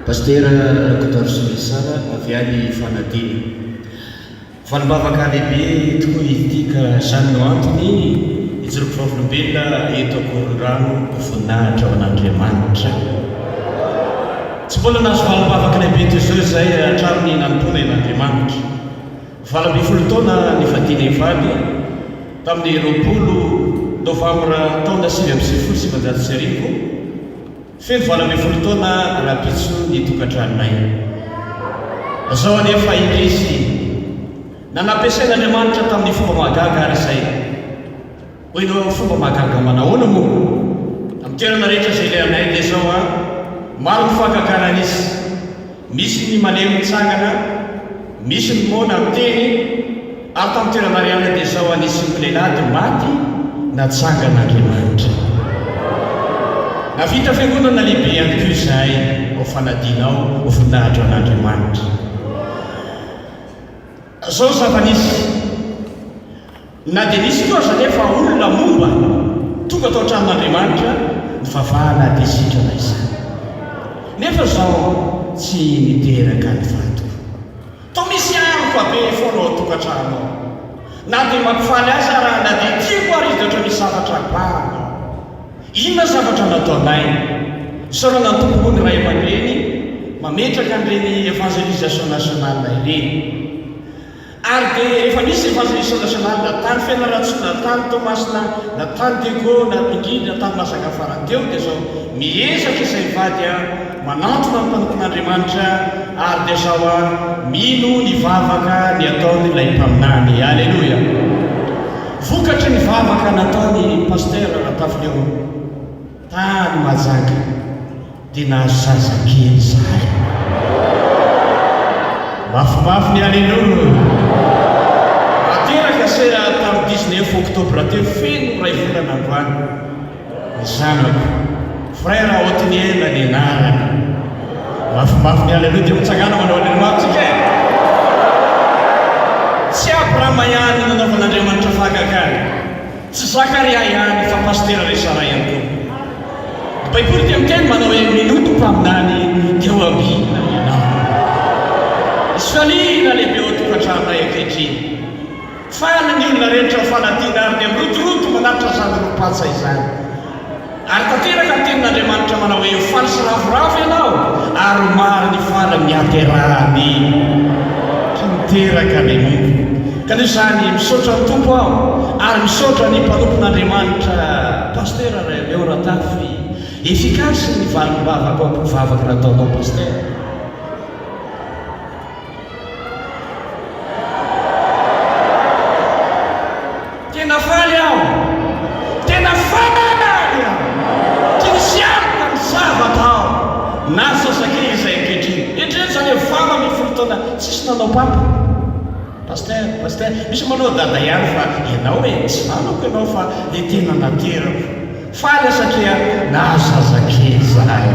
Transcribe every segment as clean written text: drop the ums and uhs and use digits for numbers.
Pasitera Rakotoarisoa Mesara avy any Ifanadiana. Valim-bavaka lehibe tokoa izy ity ka izany no antony ijoroako vavolombelona eto Ankorondrano ho voninahitra ho an'Andriamanitra. Tsy mbola nahazo valim-bavaka lehibe toy izao izahay hatramin'ny nanompoana an'Andriamanitra. 18 taona nivadiana hivady tamin'ny 20 novambra taona 1999, Feno 18 taona rahampitso ny tokantranonay. Izao anefa indrisy, na nampiasain'Andriamanitra tamin'ny fomba mahagaga ary izay. Hoy ianao, fomba mahagaga manahoana moa? Amin'ny toerana rehetra izay ilehanay dia izao an, maro ny fahagagana nisy. Misy ny malemy mitsangana, misy ny moana miteny, ary tamin'ny toerana Mariana dia izao anisin'ny lehilahy dia maty natsangan'Andriamanitra. Nahavita fiangonana lehibe ihany koa izahay ao Fanadina ao ho voninahitra an'Andriamanitra. Izao ny zava-nisy. Na dia nisy koa aza anefa olona momba tonga tao an-tranon'Andriamanitra nivavahana dia sitrana izany. Nefa izao tsy niteraka ny vadiko. Toa misy aloka be foana ao an-tokantrano ao. Na dia mampifaly azy ara, na dia tiako ara izy dia ohatra misy zavatra banga ao. Inona zavatra nataonay? Isaorana ny Tompo moa ny ray aman-dreny mametraka an'ireny evangelisation nationale ireny. Ary dia rehefa nisy evangelisation nationale na tany Fianarantsoa na tany Toamasina na tany Diego na indrindra tany Masaka farany teo dia izao miezaka izay mivady a manantona ny mpanompon'Andriamanitra ary dia izao a mino ny vavaka ny ataon'ilay mpaminany. Aleloia! Vokatry ny vavaka nataon'i Pasteur Ratafileo tany Mahajanga. Dia nahazo zaza kely izahay. Mafimafy ny aleloia. Nateraka sera tamin'ny 19 octobre teo feno iray volana androany ny zanako. Frère Otniel ny anarany. Mafimafy ny aleloia dia mitsangàna manao aleloia mafy tsika e. Tsy Abrahama ihany no nanaovan'Andriamanitra fahagagana. Tsy Zakaria ihany fa Pasitera Resara ihany koa. Ny Baiboly dia miteny manao hoe minoa ny mpaminany dia ho ambinina ianao. Misy fifaliana lehibe ao an-tokantranonay ankehitriny. Faly ny olona rehetra ao Fanadina ary dia mirotoroto manatitra izany rom-patsa izany. Ary tanteraka ny tenin'Andriamanitra manao hoe, Ho faly sy ravoravo ianao, ary ho maro ny faly amin'ny haterahany mpiteraka ny Tompo. Ka noho izany, misaotra ny Tompo aho, ary misaotra ny mpanompon'Andriamanitra Pasteur Leo Ratafy. Efficace ny valim-bavaka vavaka nataonao Pasteur. Tena faly aho! Tena faly aho! Tsy nisy aloka ny zavatra aho na sasakely izay ankehitriny. Eritrereto izany hoe 18 taona tsisy nanao papa. Pasteur, pasteur, misy manao dada ihany fa ianao e, tsy namako ianao fa le tena naterako. Faly aho satria nahazo zazakely izahay.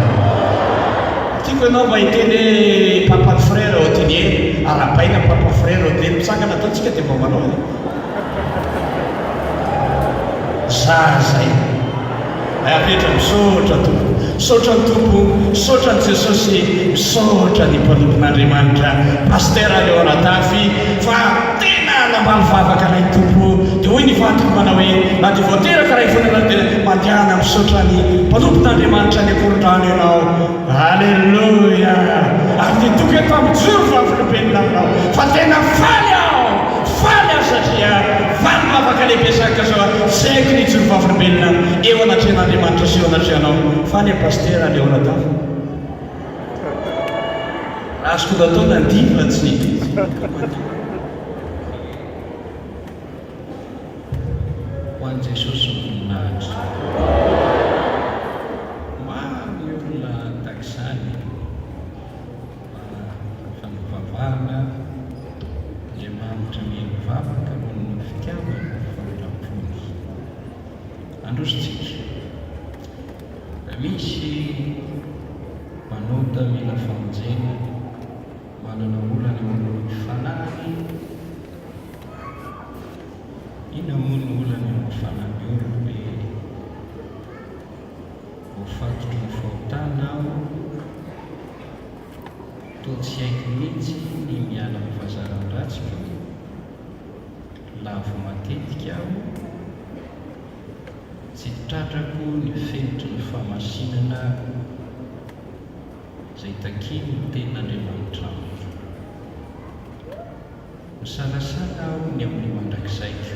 Tiako ianao mba hiteny hoe papa ny frère Otiniel, arahabaina papa frère Otiniel, mitsangana atao tsika dia mba manao e. Zaza e. Hay apetra, misaotra Tompo. Misaotra ny Tompo, misaotra an'i Jesosy, misaotra ny mpanompon'Andriamanitra Pasteur Léon Ratafy fa tena namaly vavaka anay ny Tompo dia hoy ny vadiko manao hoe na dia vao teraka ray volana dia mandehana misaotra ny mpanompon'Andriamanitra any Ankorondrano ianao Alléluia ary dia tonga eto aho mijoro vavolombelona aminao fa tena faly aho Faly aho satria valim-bavaka lehibe zaka zao tsy haiko ny hijoro vavolombelona eo anatrehan'Andriamanitra sy eo anatrehanao. Faly aho Pasitera Leonathan. Azoko natao nandihy fa tsy mandihy. Ho an'i Jesosy ny voninahitra. Maro ny olona tahaka izany. Fa nivavahana, Andriamanitra mihaino vavaka noho ny fitiavany ny famindram-pony. Androso-tsika. Raha misy mpanota mila famonjena, manana olana eo amin'ny fanahiny, inona moa no olana eo amin'ny fanahin'ny olona hoe voafatotry ny fahotana aho? Toa tsy haiko mihitsy ny miala amin'ny fahazaran-dratsiko, lavo matetika aho, tsy tratrako ny fenitry ny fahamasinana izay takian'ny Tenin'Andriamanitra amiko. Misalasala aho ny amin'ny mandrakizaiko.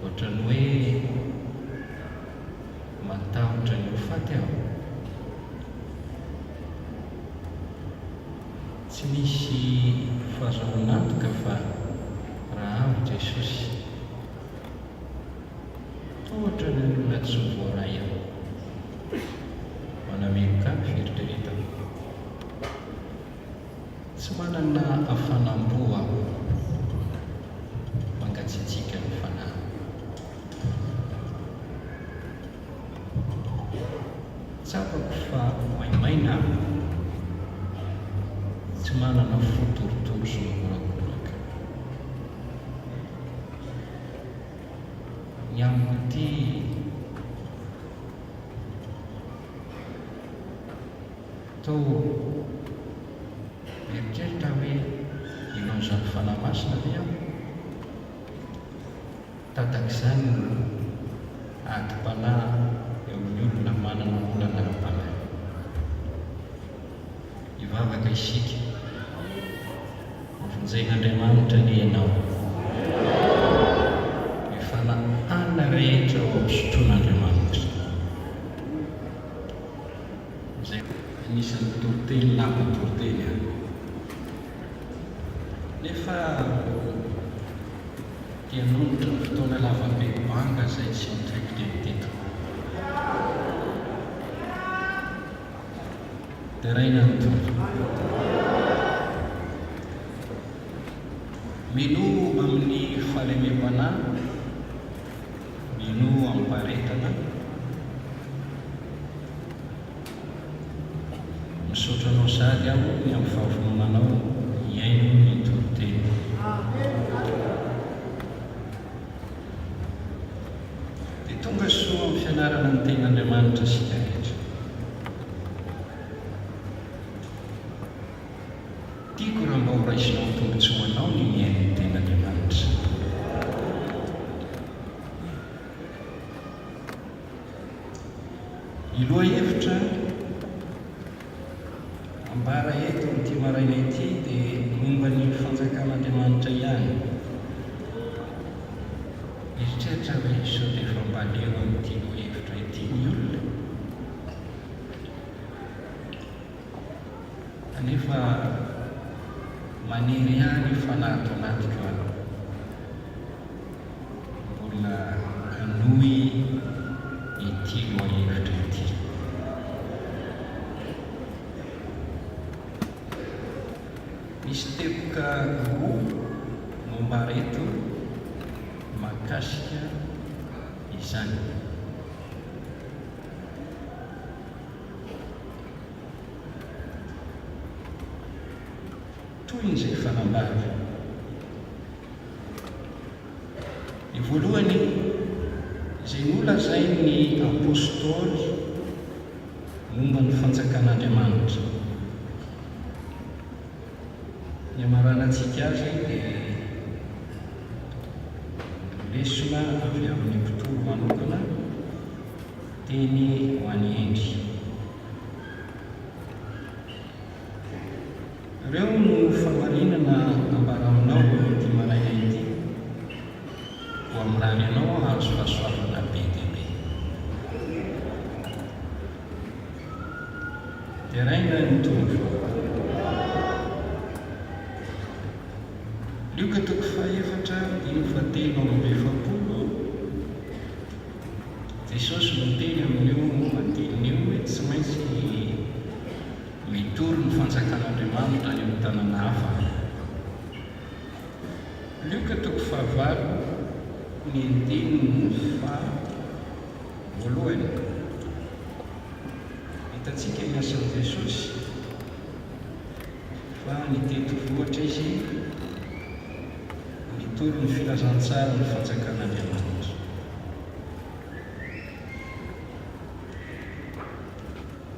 Ohatran'ny hoe matahotra ny ho faty aho. Tsy misy fahazahoan'antoka fa raha avy Jesosy, toa ohatran'ny olona tsy ho voaray aho. Manameloka ahy ny fieritreretana. Tsy manana hafanam-po aho. Mangatsiatsiaka ny fanahy. Tsapako fa maimaina aho. Tsy manana fo torotoro sy mihorakoraka. Ny amiko ity. Toa mieritreritra aho hoe ilaozan'ny Fanahy Masina ve aho? Tatak'izany ny adim-panahy eo amin'ny olona manana olana ara-panahy. Hivavaka isika. Hovonjen'Andriamanitra anie ianao. Ny fanahana rehetra ho ampisotroin'Andriamanitra. Izay anisan'ny toriteny lava toriteny an. Nefa dia nonitra ny fotoana lavabe banga izay tsy nitohiko teny teto. Deraina ny Tompo. Minoa amin'ny fahalemem-panahy, minoa amim-paharetana. Misaotra anao sahady aho ny amin'ny fahavononanao hihaino ny toriteny. Dia tonga soa amin'ny fianarana ny Tenin'Andriamanitra isika rehetra. Tiako raha mba ho raisinao ho tombontsoanao ny mihaino ny Tenin'Andriamanitra. Ny lohahevitra ambara eto amin'ity maraina ity dia momba ny Fanjakan'Andriamanitra ihany. Mieritreritra ve sao dia efa mba leo an'ity lohahevitra ity ny olona? Kanefa manery ahy ny fanahy ato anatiko an. Mbola hanohy ity lohahevitra ity. Misy teboka roa no ambara eto mahakasika izany. Toy izay fanambara. Ny voalohany, izay nolazain'ny Apostoly momba ny Fanjakan'Andriamanitra. Ny hamaranantsika azy dia lesona avy amin'ny mpitory manokana, teny ho an'i Hendry. Ireo no fahamarinana ambara aminao amin'ity maraina ity, koa mirary anao hahazo fahasoavana be dia be. Deraina ny Tompo. Lioka toko fahefatra andininy fahatelo amby efapolo, Jesosy no niteny amin'io andininy io hoe tsy maintsy Mitory ny fanjakan'Andriamanitra any amin'ny tanàna hafa. Lioka toko fahavalo ny andininy faha voalohany. Hitantsika ny asan'i Jesosy fa nitety vohitra Izy nitory ny filazantsaran'ny fanjakan'Andriamanitra.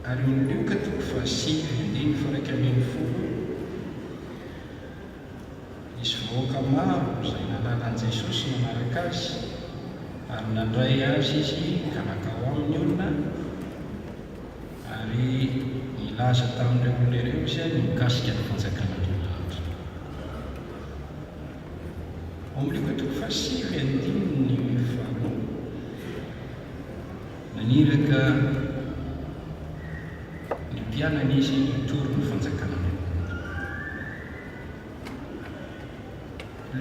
Ary eo amin'ny Lioka toko fahasivy andininy faha-11, nisy vahoaka maro izay nahalala an'i Jesosy nanaraka Azy, ary nandray Azy izy ka nankao Aminy ny olona, ary nilaza tamin'ireo olona ireo Izy ny mikasika ny fanjakan'Andriamanitra. Ao amin'ny Lioka toko fahasivy andininy faharoa. Naniraka ny mpianany izy hitory ny fanjakan'Andriamanitra.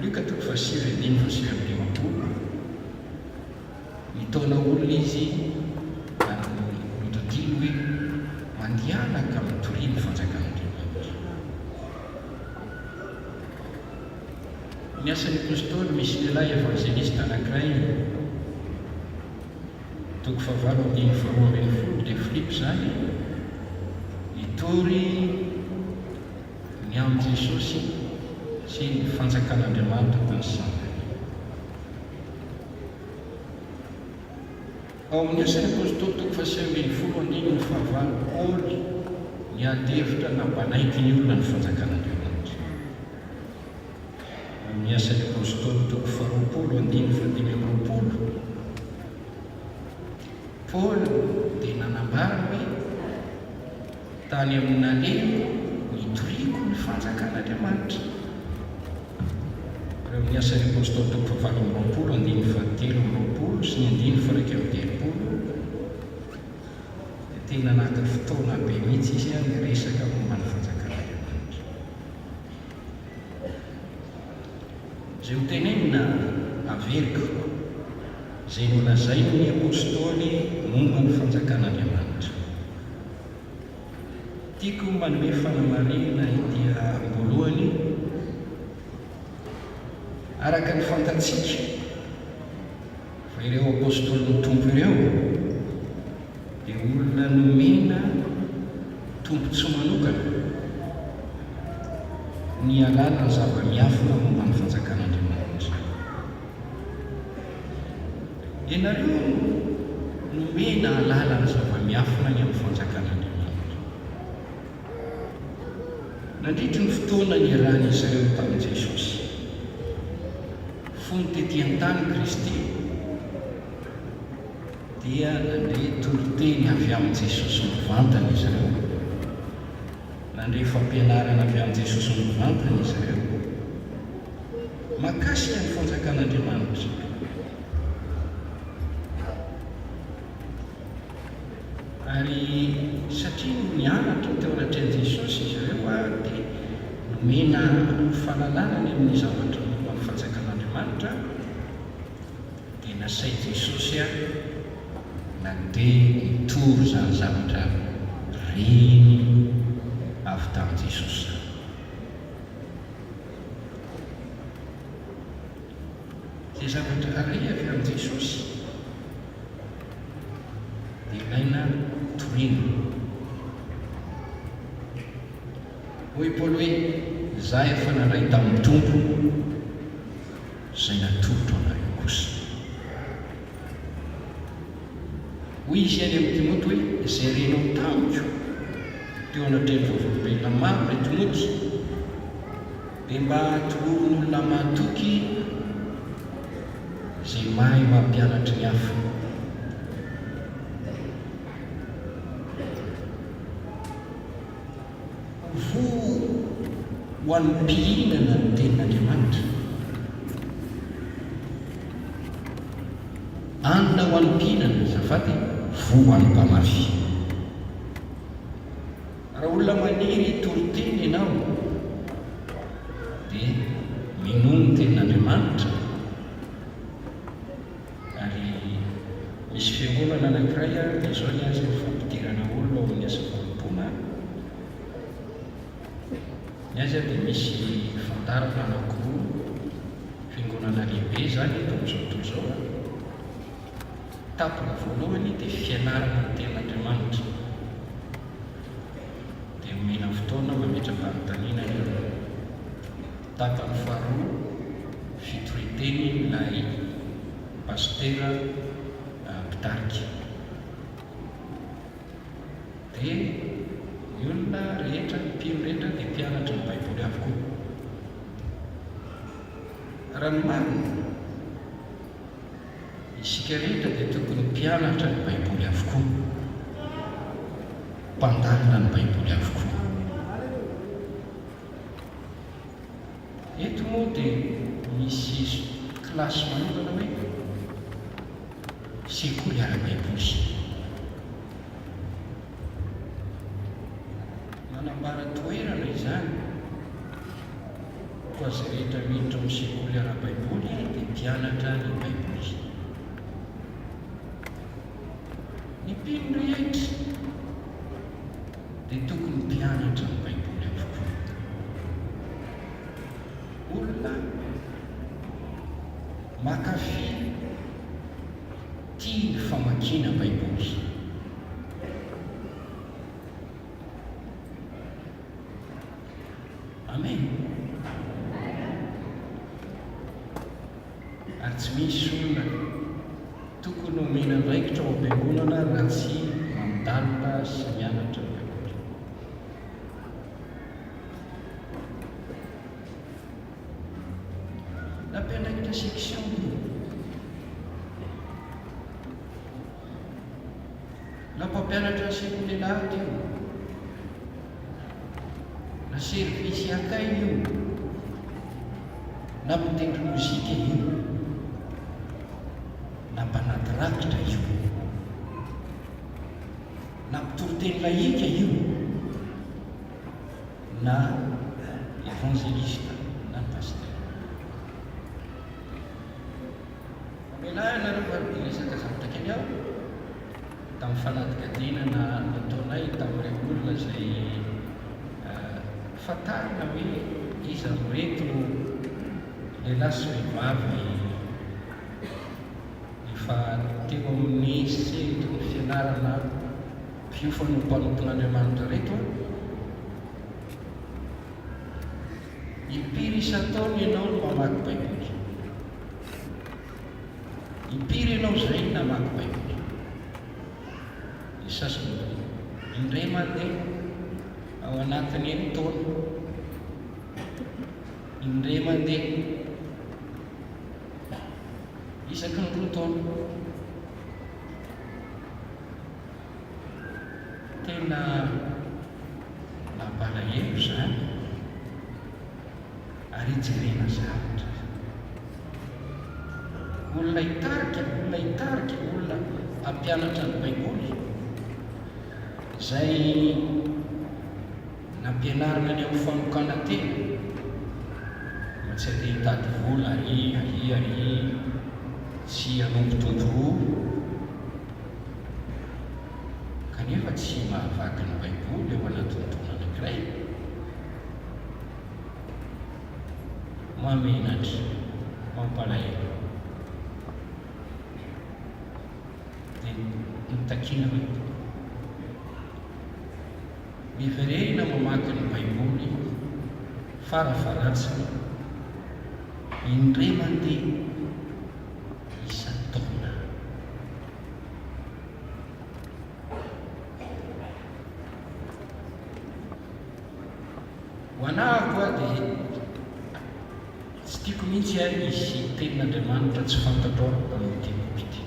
Lioka toko fahasivy andininy fahasivy amby dimampolo, Nitaona olona izy ary notadiany hoe, Mandehana ka mitoria ny fanjakan'Andriamanitra. Ny Asan'ny Apostoly misy lehilahy evanjelista anankiray, Toko fahavalo andininy faharoa ambin'ny folo dia Filipo izany nitory ny amin'i Jesosy sy ny fanjakan'Andriamanitra tany Samaria. Ao amin'ny Asan'ny Apostoly toko fahasivy ambin'ny folo andininy fahavalo Paoly niady hevitra nampanaiky ny olona ny fanjakan'Andriamanitra. Amin'ny Asan'ny Apostoly toko faharoapolo andininy fahadimy amby roapolo, Paoly dia nanambara hoe, Tany amin'ny nalehako nitoriako ny fanjakan'Andriamanitra. Ary amin'ny Asan'ny Apostoly toko fahavalo amby roapolo andininy fahatelo amby roapolo sy ny andininy faha-iraika amby telopolo, dia tena naka fotoana be mihitsy izy niresaka momba ny fanjakan'Andriamanitra. Izay hotenenina averiko, izay nolazain'ny Apostoly momba ny Fanjakan'Andriamanitra. Tiako manome fanamarihana ety am-boalohany, araka ny fantatsika fa ireo Apostolin'ny Tompo ireo dia olona nomena tombontsoa manokana ny hahalala ny zava-miafina momba ny Fanjakan'Andriamanitra. Ianareo nomena hahalala ny zava-miafina ny amin'ny Fanjakan'Andriamanitra. Nandritry ny fotoana niarahan'izy ireo tamin'i Jesosy, fony tetỳ an-tany Kristy, Dia nandre toriteny avy amin'i Jesosy mivantana izy ireo. Nandre fampianarana avy amin'i Jesosy mivantana izy ireo. Mahakasika ny Fanjakan'Andriamanitra. Ary satria nianatra teo anatrehan'i Jesosy izy ireo, dia nomena fahalalana ny amin'ny zavatra momba ny Fanjakan'Andriamanitra. Dia nasain'i Jesosy aho nandeha nitory izany zavatra reny avy tamin'i Jesosy izany. Izay zavatra re avy amin'i Jesosy dia ilaina torina. Hoy Paoly hoe, Izaho efa nandray tamin'ny Tompo. Izay natolotro anareo kosa. Hoy izy ihany amin'i Timoty hoe, Izay renao tamiko teo anatrehan'ny vavolombelona maro, ry Timoty, dia mba atolorin'olona mahatoky izay mahay mampianatry ny hafa. Voa ho an'ny mpihinana ny tenin'Andriamanitra. Anona ho an'ny mpihinana, azafady, voa ho an'ny mpamafy. Raha olona maniry hitory teny ianao, dia minoa ny tenin'Andriamanitra. Ary misy fiangonana anankiray ary dia izao ny azy ny fampidirana olona ao amin'ny asa fanompoana. Ny azy dia misy fandaharana anankiroa, fiangonana lehibe izany eto amin'izao tontolo izao. Tapany voalohany dia fianarana ny tenin'Andriamanitra. Dia omena fotoana mametra-panontaniana ny olona. Tapany faharoa, fitorian-teny ilay pasitera mpitarika. Dia ny olona rehetra, ny mpino rehetra dia mpianatry ny Baiboly avokoa. Raha ny marina, isika rehetra dia tokony mpianatra ny Baiboly avokoa, mpandalina ny Baiboly avokoa. Eto moa dia misy kilasy manokana hoe sekoly ara-baiboly. Manambara toerana izany, koa izay rehetra miditra ao amin'ny sekoly ara-baiboly dia mpianatra ny Baiboly. Ny mpino rehetra dia tokony mpianatra ny Baiboly avokoa. Olona mankafy tia ny famakiana Baiboly. Amen. Ary tsy misy olona tokony homena andraikitra ao am-piangonana raha tsy mandalina sy mianatra ny Baiboly. Na mpiandraikitra section io, na mpampianatra ny sekoly alahady io, na service accueil io, na mpitendry mozika io, na mpanaty rakitra io, na mpitoriteny lahika io, na evangeliste na pasteur. Mamelà ianareo fa niresaka zavatra kely aho tamin'ny fanadikadinana nataonay tamin'ireo olona izay fantarina hoe iza amin'ireto lehilahy sy vehivavy efa teo amin'ny sehatry ny fianarana mpiofana ho mpanompon'Andriamanitra ireto aho. Impiry isan-taona ianao no mamaky Baiboly? Impiry ianao izay no namaky Baiboly? Ny sasany dia indray mandeha ao anatin'ny enin-taona. Indray mandeha isaky ny roa taona. Tena mampalahelo izany ary ijerena zavatra. Olona hitarika, olona hitarika, olona hampianatra ny Baiboly, izay nampianarina ny amin'ny fanokanan-tena, mba tsy handeha hitady vola ary, ary, ary, tsy hanompo tompo roa. Kanefa tsy mahavaky ny Baiboly ao anatin'ny taona anankiray. Mahamenatra, mampalahelo. Dia notakiana hoe, Miverena mamaky ny Baiboly fara faharatsiny indray mandeha isan-taona. Ho anah koa dia tsy tiako mihitsy a hisy tenin'Andriamanitra tsy fantatro amin'ity boky ity.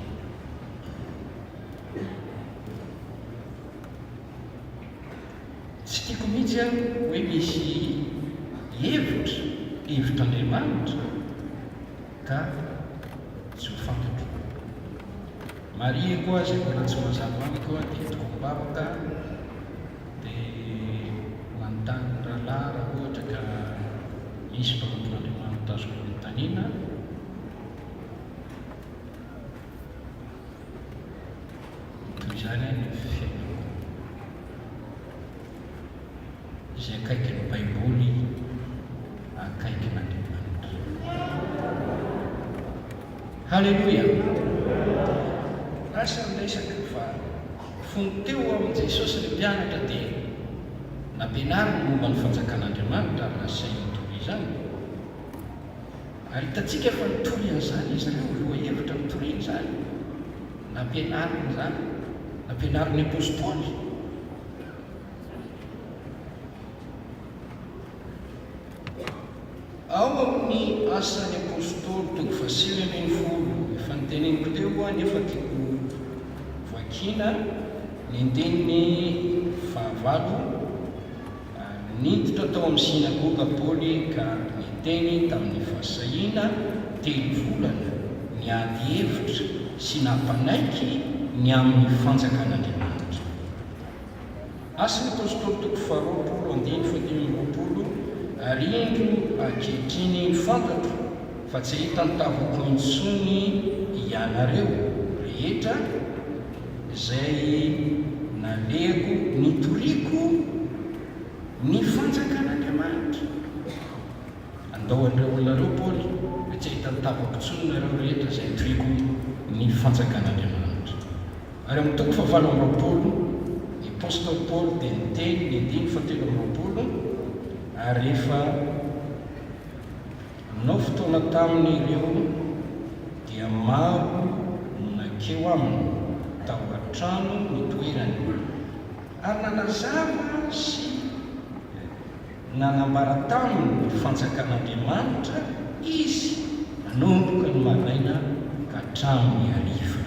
Tsy tiako mihitsy a hoe misy hevitra, hevitr'Andriamanitra ka tsy ho fantatro. Marihiko izay mbola tsy mazava amiko dia entiko am-bavaka dia manontany ny rahalahy raha ohatra ka misy mpanompon'Andriamanitra azoko anontaniana. Toy izany ny fiainako. Izay akaikin'ny Baiboly, akaikin'Andriamanitra. Haleloia! Lasa ny resaka fa fony teo amin'i Jesosy ny mpianatra dia nampianariny momba ny fanjakan'Andriamanitra ary nasainy nitory izany. Ary hitantsika fa nitory an'izany izy ireo, lohahevitra nitoriany izany, nampianariny izany, nampianarin'ny apostoly. Asan'ny Apostoly toko fahasivy ambin'ny folo, efa noteneniko teo nefa tiako vakiana ny andininy fahavalo, Niditra tao amin'ny synagoga Paoly ka niteny tamin'ny fahasahiana telo volana, niady hevitra sy nampanaiky ny amin'ny fanjakan'Andriamanitra. Asan'ny Apostoly toko faharoapolo andininy fahadimy amby roapolo, Ary indro ankehitriny fantatro fa tsy hahita ny tavako intsony ianareo rehetra izay nalehako nitoriako ny fanjakan'Andriamanitra. Andao an'ireo olona ireo Paoly hoe tsy hahita ny tavako intsony nareo rehetra izay nitoriako ny fanjakan'Andriamanitra. Ary amin'ny toko fahavalo amby roapolo, ny apostoly Paoly dia niteny ny andininy fahatelo amby roapolo, Ary rehefa nanao fotoana taminy ireo, dia maro no nankeo aminy tao an-trano nitoerany, ary nanazava sy Nanambara taminy ny fanjakan'Andriamanitra izy nanomboka ny maraina ka hatramin'ny hariva.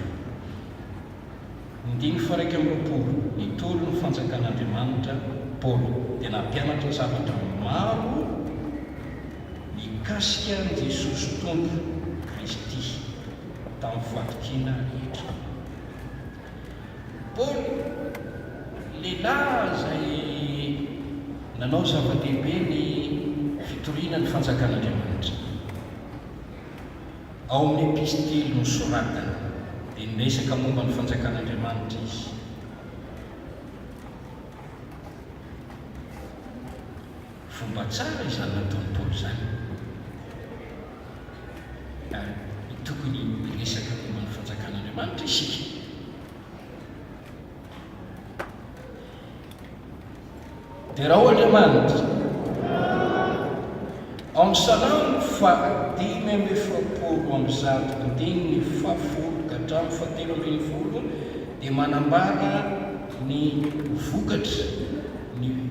Andininy faha-21, Nitory ny fanjakan'Andriamanitra Paoly, dia nampianatra zavatra maro mikasika an'i Jesosy Tompo, Kristy, tamin'ny fahatokiana rehetra. Paoly, lehilahy izay nanao zava-dehibe ny fitoriana ny Fanjakan'Andriamanitra. Ao amin'ny epistily nosoratany, dia niresaka momba ny Fanjakan'Andriamanitra izy. Fomba tsara izany nataon'i Paoly izany. Ary tokony hiresaka momba ny Fanjakan'Andriamanitra isika. Derao Andriamanitra. Ao amin'ny Salamo faha-145 andininy fahafolo ka hatramin'ny fahatelo ambin'ny folo dia manambara ny vokatry ny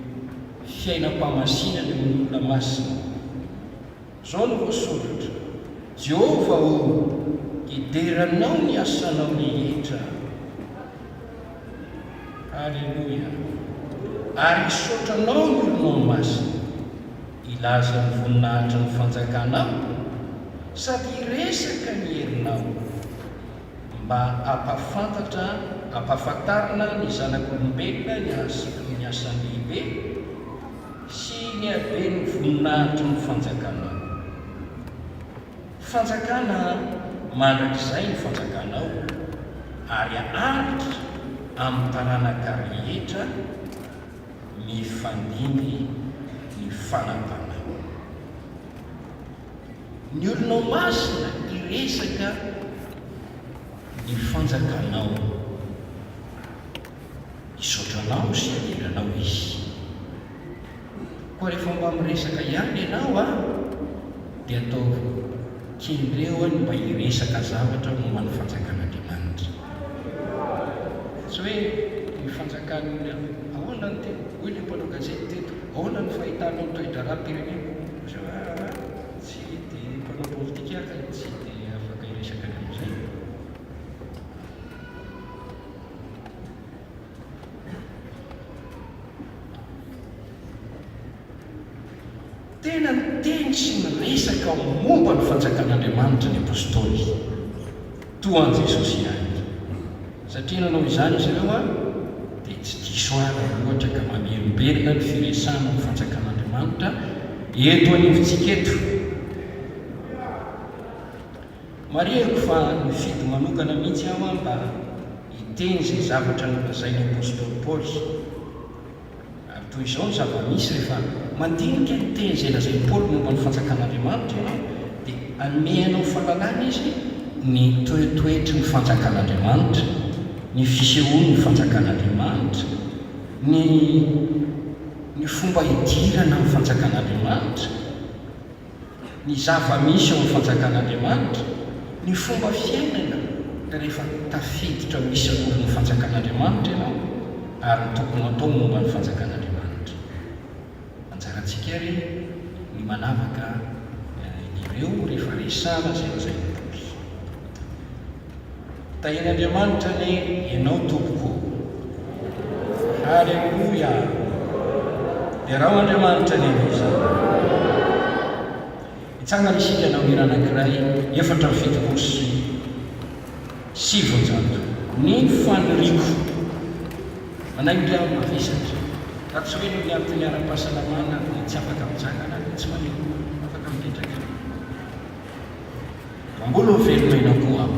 fiainam-pahamasinana eo amin'ny olona masina. Izao no voasoratra, Jehovah ô, hidera Anao ny asanao rehetra. Haleloia! Ary hisaotra Anao ny olonao masina, hilaza ny voninahitry ny fanjakanao, sady hiresaka ny herinao, mba hampahafantatra, hampahafantarina ny zanak'olombelona ny ny asany lehibe, Sy ny haben'ny voninahitry ny fanjakanao. Fanjakana mandrakizay ny fanjakanao, ary haharitra amin'ny taranaka rehetra mifandimby ny fanapanao. Ny olonao masina hiresaka ny fanjakanao. Hisaotra anao sy hidera anao izy. Koa rehefa mba miresaka ihany ianao an, dia ataovy kendreo ny mba hiresaka zavatra momba ny fanjakan'Andriamanitra. Tsy hoe ny fanjakan'ny ahoana ny teny, hoy ilay mpanao gazety teto, ahoana ny fahitanao ny toe-draharaham-pirenena? Hoy izy hoe aa, tsy dia mpanao politika aho ka tsy dia afaka hiresaka ny amin'izay. Tena niteny sy niresaka momba ny Fanjakan'Andriamanitra ny apostoly, toa an'i Jesosy ihany. Satria nanao izany izy ireo, dia tsy diso ahy raha ohatra ka mamerimberina ny firesahana ny Fanjakan'Andriamanitra eto anivontsika eto. Marihiko fa nifidy manokana mihitsy aho mba hiteny izay zavatra nolazain'ny apostoly Paoly. Ary toy izao ny zava-misy, rehefa mandinika ny teny izay lazain'i Paoly momba ny Fanjakan'Andriamanitra ianao, dia hanome anao fahalalana izy ny toetoetry ny Fanjakan'Andriamanitra, ny fisehoan'ny Fanjakan'Andriamanitra, ny ny fomba hidirana amin'ny Fanjakan'Andriamanitra. ny zava-misy ao amin'ny Fanjakan'Andriamanitra, ny fomba fiainana rehefa tafiditra ho isan'olon'ny Fanjakan'Andriamanitra ianao, ary ny tokony ho atao momba ny Fanjakan'Andriamanitra. Anjarantsika àry ny manavaka ny. eo rehefa resahana izay lazain'i Paoly. Tahian'Andriamanitra anie ianao tompoko ô. Haleloia. Derao Andriamanitra anie noho izany. Hitsangana isika hanao hira anankiray 974. Ny faniriako. Manainga aho mavesatra. Raha tsy hoe noho ny antony ara-pahasalamana dia tsy afaka mitsangana dia tsy maninona. Afaka mipetraka. Mamboly ho velona ianao koa aho.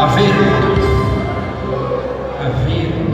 Averina. Averina.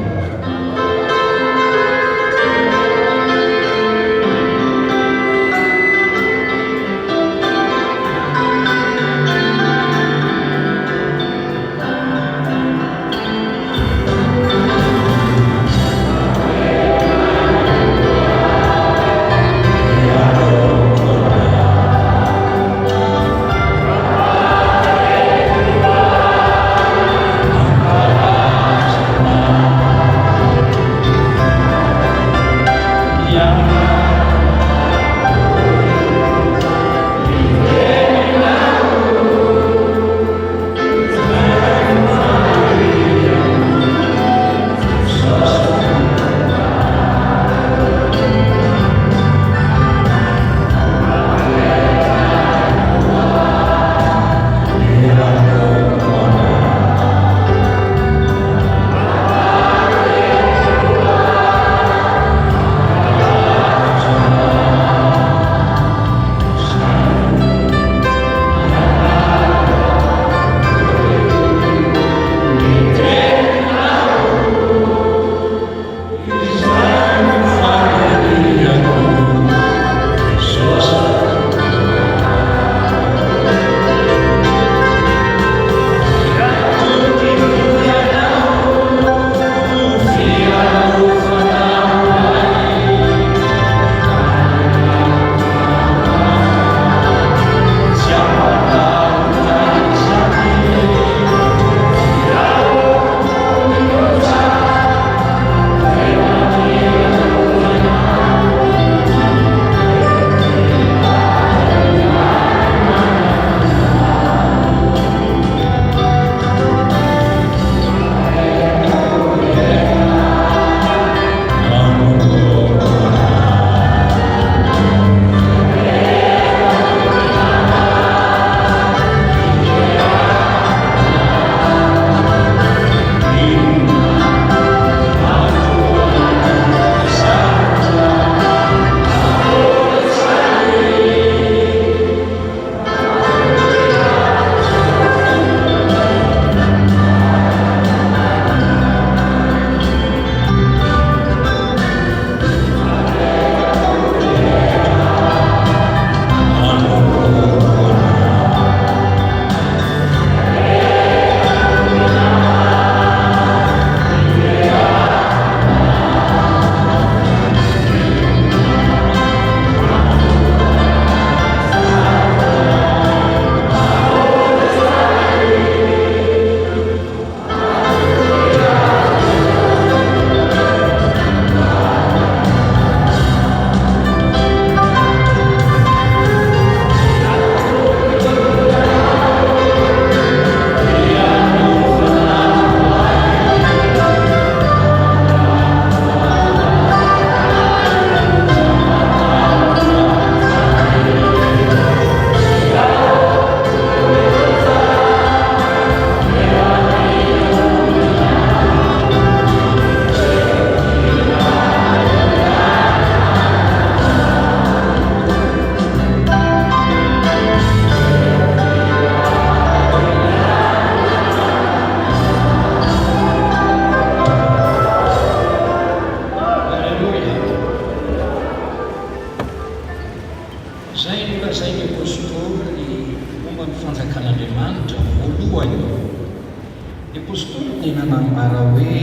Ny Apostoly dia nanambara hoe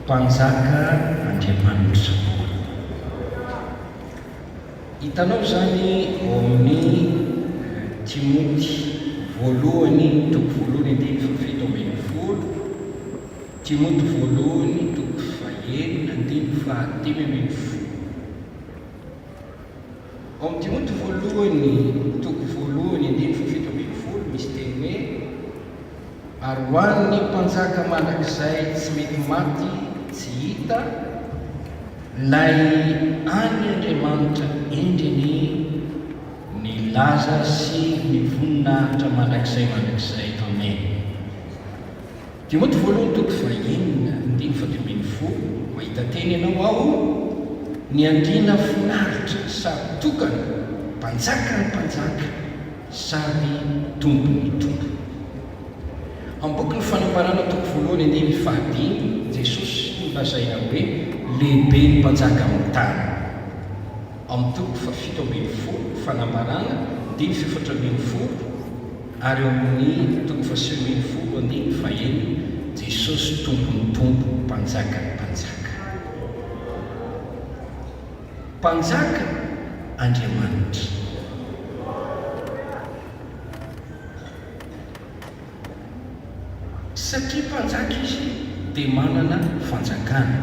Mpanjaka Andriamanitra. Hitanao izany ao amin'ny Timoty voalohany toko voalohany andininy faha-17, Timoty voalohany toko fahenina andininy faha-15. Ao amin'ny Timoty voalohany toko voalohany andininy faha-17 misy teny hoe, Ary ho an'ny Mpanjaka mandrakizay tsy mety maty tsy hita, Ilay an'ny Andriamanitra endriny ny laza sy ny voninahitra mandrakizay mandrakizay. Amena. Timoty voalohany toko fahenina andininy faha-15, Mahita teny ianao aho, ny andriana finaritra sady tokana, mpanjakan'ny mpanjaka sady tompon'ny tompo. Amin'ny bokin'ny Fanambarana toko voalohany andininy fahadimy, Jesosy no lazaina hoe lehiben'ny mpanjaka amin'ny tany. Ao amin'ny toko fahafito ambin'ny folo, Fanambarana, andininy fahefatra ambin'ny folo, ary ao amin'ny toko fahasivy ambin'ny folo, andininy fahenina, Jesosy Tompon'ny tompo, Mpanjakan'ny mpanjaka. Mpanjaka Andriamanitra. Satria mpanjaka izy dia manana fanjakana.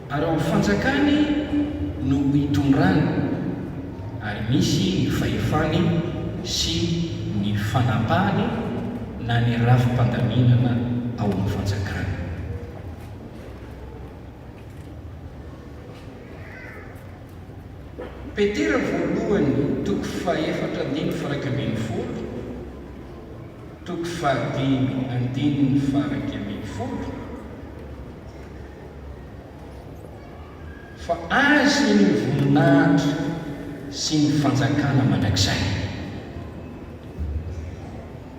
Ary ao amin'ny fanjakany no itondrany ary misy ny fahefany sy ny fanapahany na ny rafi-pandaminana ao amin'ny fanjakany. Petera voalohany toko fahefatra andininy faha-iraika ambin'ny folo, toko fahadimy andininy faha-iraika ambin'ny folo, Fa Azy ny voninahitra sy ny fanjakana mandrakizay.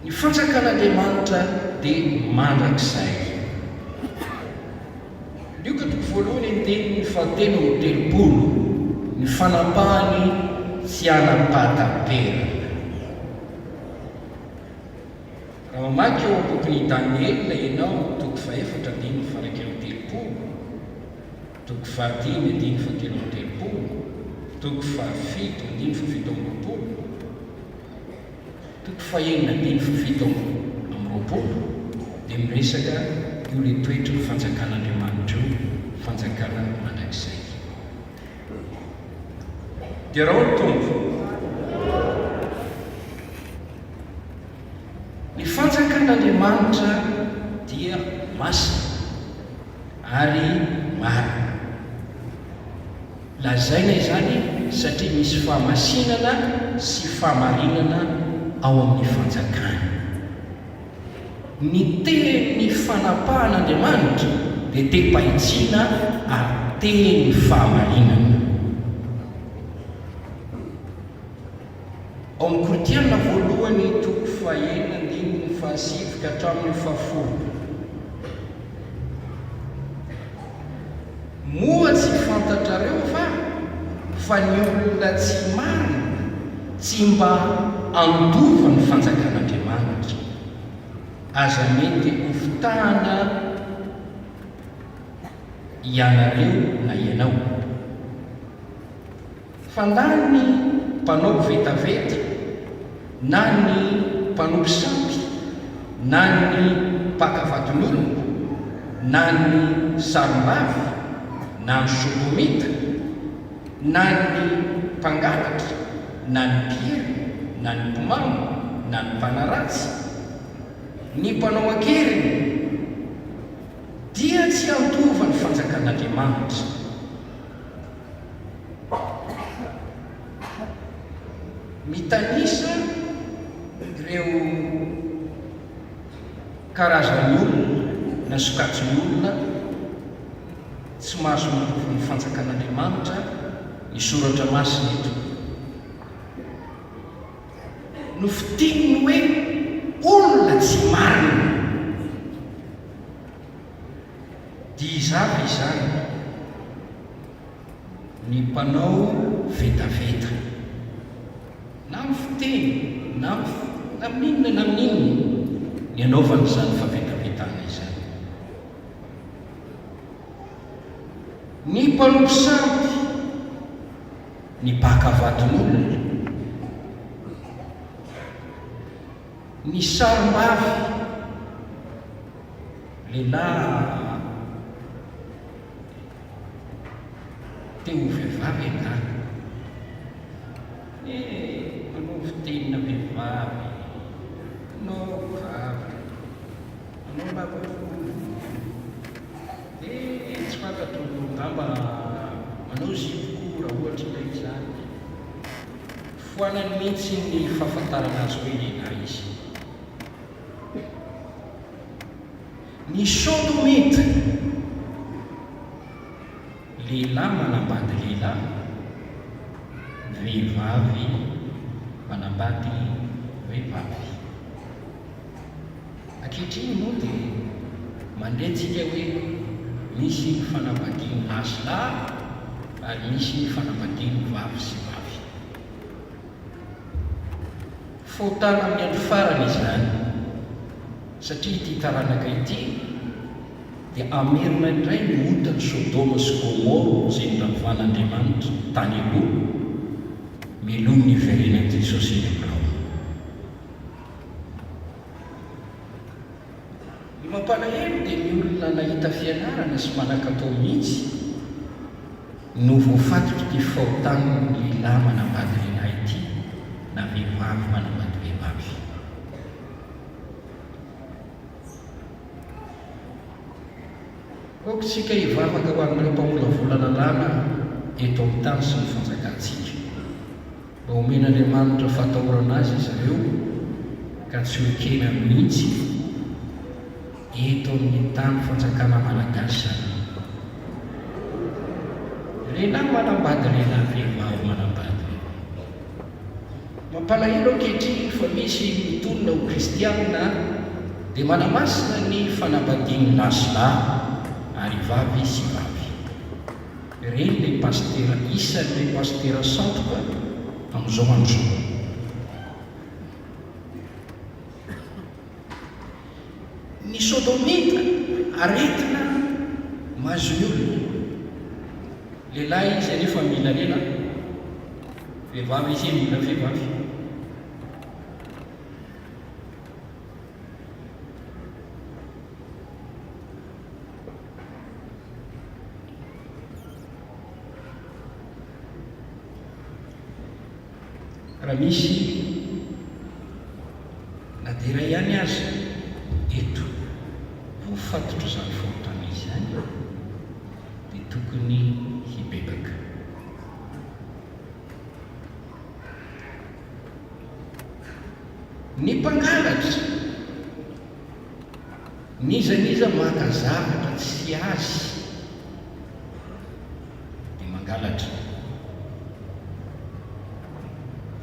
Ny fanjakan'Andriamanitra dia mandrakizay. Lioka toko voalohany andininy fahatelo amby telopolo, Ny fanapahany tsy hanam-pahataperana. Raha mamaky ao am-bokin'i Daniela ianao, toko fahefatra andininy faha-31, toko fahadimy andininy fahatelo amby telopolo, toko fahafito andininy fahafito amby roapolo, toko fahenina andininy fahafito amby roapolo, dia miresaka io ilay toetry ny fanjakan'Andriamanitra io, fanjakana mandrakizay. Derao ny Tompo. Ny fanjakan'Andriamanitra dia masina ary marina. Lazaina izany satria misy fahamasinana sy fahamarinana ao amin'ny fanjakany. Ny teny fanapahan'Andriamanitra dia tehim-pahitsiana ary teny fahamarinana. Ao amin'ny Korintiana voalohany toko fahenina andininy fahasivy ka hatramin'ny fahafolo. Moa tsy fantatrareo va fa ny olona tsy marina tsy mba handova ny fanjakan'Andriamanitra? Aza mety hofitahana ianareo na ianao. Fa na ny mpanao vetaveta, na ny mpanompo sampy, na ny mpaka vadin'olona, na ny sarombavy, na ny sodomita, na ny mpangalatra, na ny mpierina, na ny mpimamo, na ny mpanaratsy, ny mpanao an-keriny, dia tsy handova ny fanjakan'Andriamanitra. Mitanisa ireo karazan'ny olona na sokajin'olona tsy mahazo mandova ny fanjakan'Andriamanitra ny soratra masina eto. Nofintininy hoe olona tsy marina. Dia iza avy izany? Ny mpanao vetaveta. Na amin'ny fiteny, na amin'ny, na amin'inona na amin'inona. Ny anaovany izany fahavetavetana izany. Ny mpanompo sampy, ny mpaka vadin'olona, ny sarim-bavy, lehilahy te ho vehivavy angaha? Eh, manao fitenina vehivavy, manao vavy, manao lava volo, eh, tsy fantatro angamba manao zipo koa raha ohatra ilay izany. Foanany mihitsy ny fahafantarana azy hoe lehilahy izy. Ny sodomita, lehilahy manambady lehilahy, vehivavy manambady vehivavy. Ankehitriny moa dia mandre tsika hoe misy ny fanambadian'ny lahy sy lahy ary misy ny fanambadian'ny vavy sy vavy. Fahotana amin'ny andro farany izany, satria ity taranaka ity dia hamerina indray ny otan'i Sodoma sy Gomoro izay noravan'Andriamanitra tany aloha, mialoha ny niverenan'i Jesosy eny amin'ny rahona. Ny mampalahelo dia ny olona nahita fianarana sy manan-katao mihitsy no voafatotr'ity fahotan'ny lehilahy manambady lehilahy ity na vehivavy manambady vehivavy. Aoka isika hivavaka ho an'ireo mpamolavola lalàna eto amin'ny tany sy ny fanjakantsika. Mba omen'Andriamanitra fahatahorana azy izy ireo ka tsy ho ekena mihitsy eto amin'ny tany fanjakana malagasy izany. Lehilahy manambady lehilahy vehivavy manambady vehivavy. Mampalahelo ankehitriny fa misy mitonona ho kristianina dia manamasina ny fanambadian'ny lahy sy lahy ary vavy sy vavy. Ireny ilay pasitera isan'ireo pasitera sandoka amin'izao andro izao. Ny sodomita, aretina mahazo ny olona. Lehilahy izy anefa mila lehilahy, vehivavy izy mila vehivavy. Raha misy na dia iray ihany aza eto voafatotr'izany fahotana izany dia tokony hibebaka. Ny mpangalatra. N'iza n'iza maka zavatra tsy azy dia mangalatra.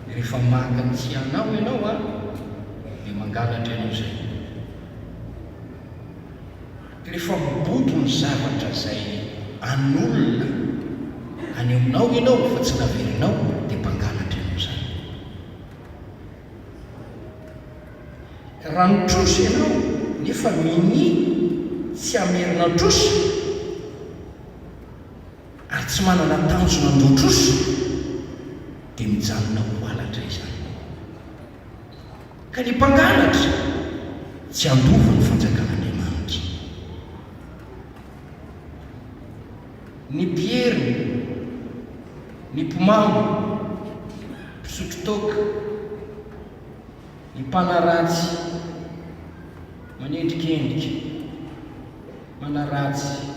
Rehefa maka ny tsy anao ianao an, dia mangalatra ianao izay. Rehefa mibodo ny zavatra izay an'olona any aminao ianao fa tsy naverinao dia mpangalatra ianao izany. Raha mitrosa ianao nefa minia tsy hamerina trosa ary tsy manana tanjona handoa trosa dia mijanona ho halatra izany. Ka ny mpangalatra tsy handova ny fanjakan'Andriamanitra. Ny mpierina, ny mpimamo, mpisotro toaka, Ny mpanaratsy manendrikendrika, manaratsy.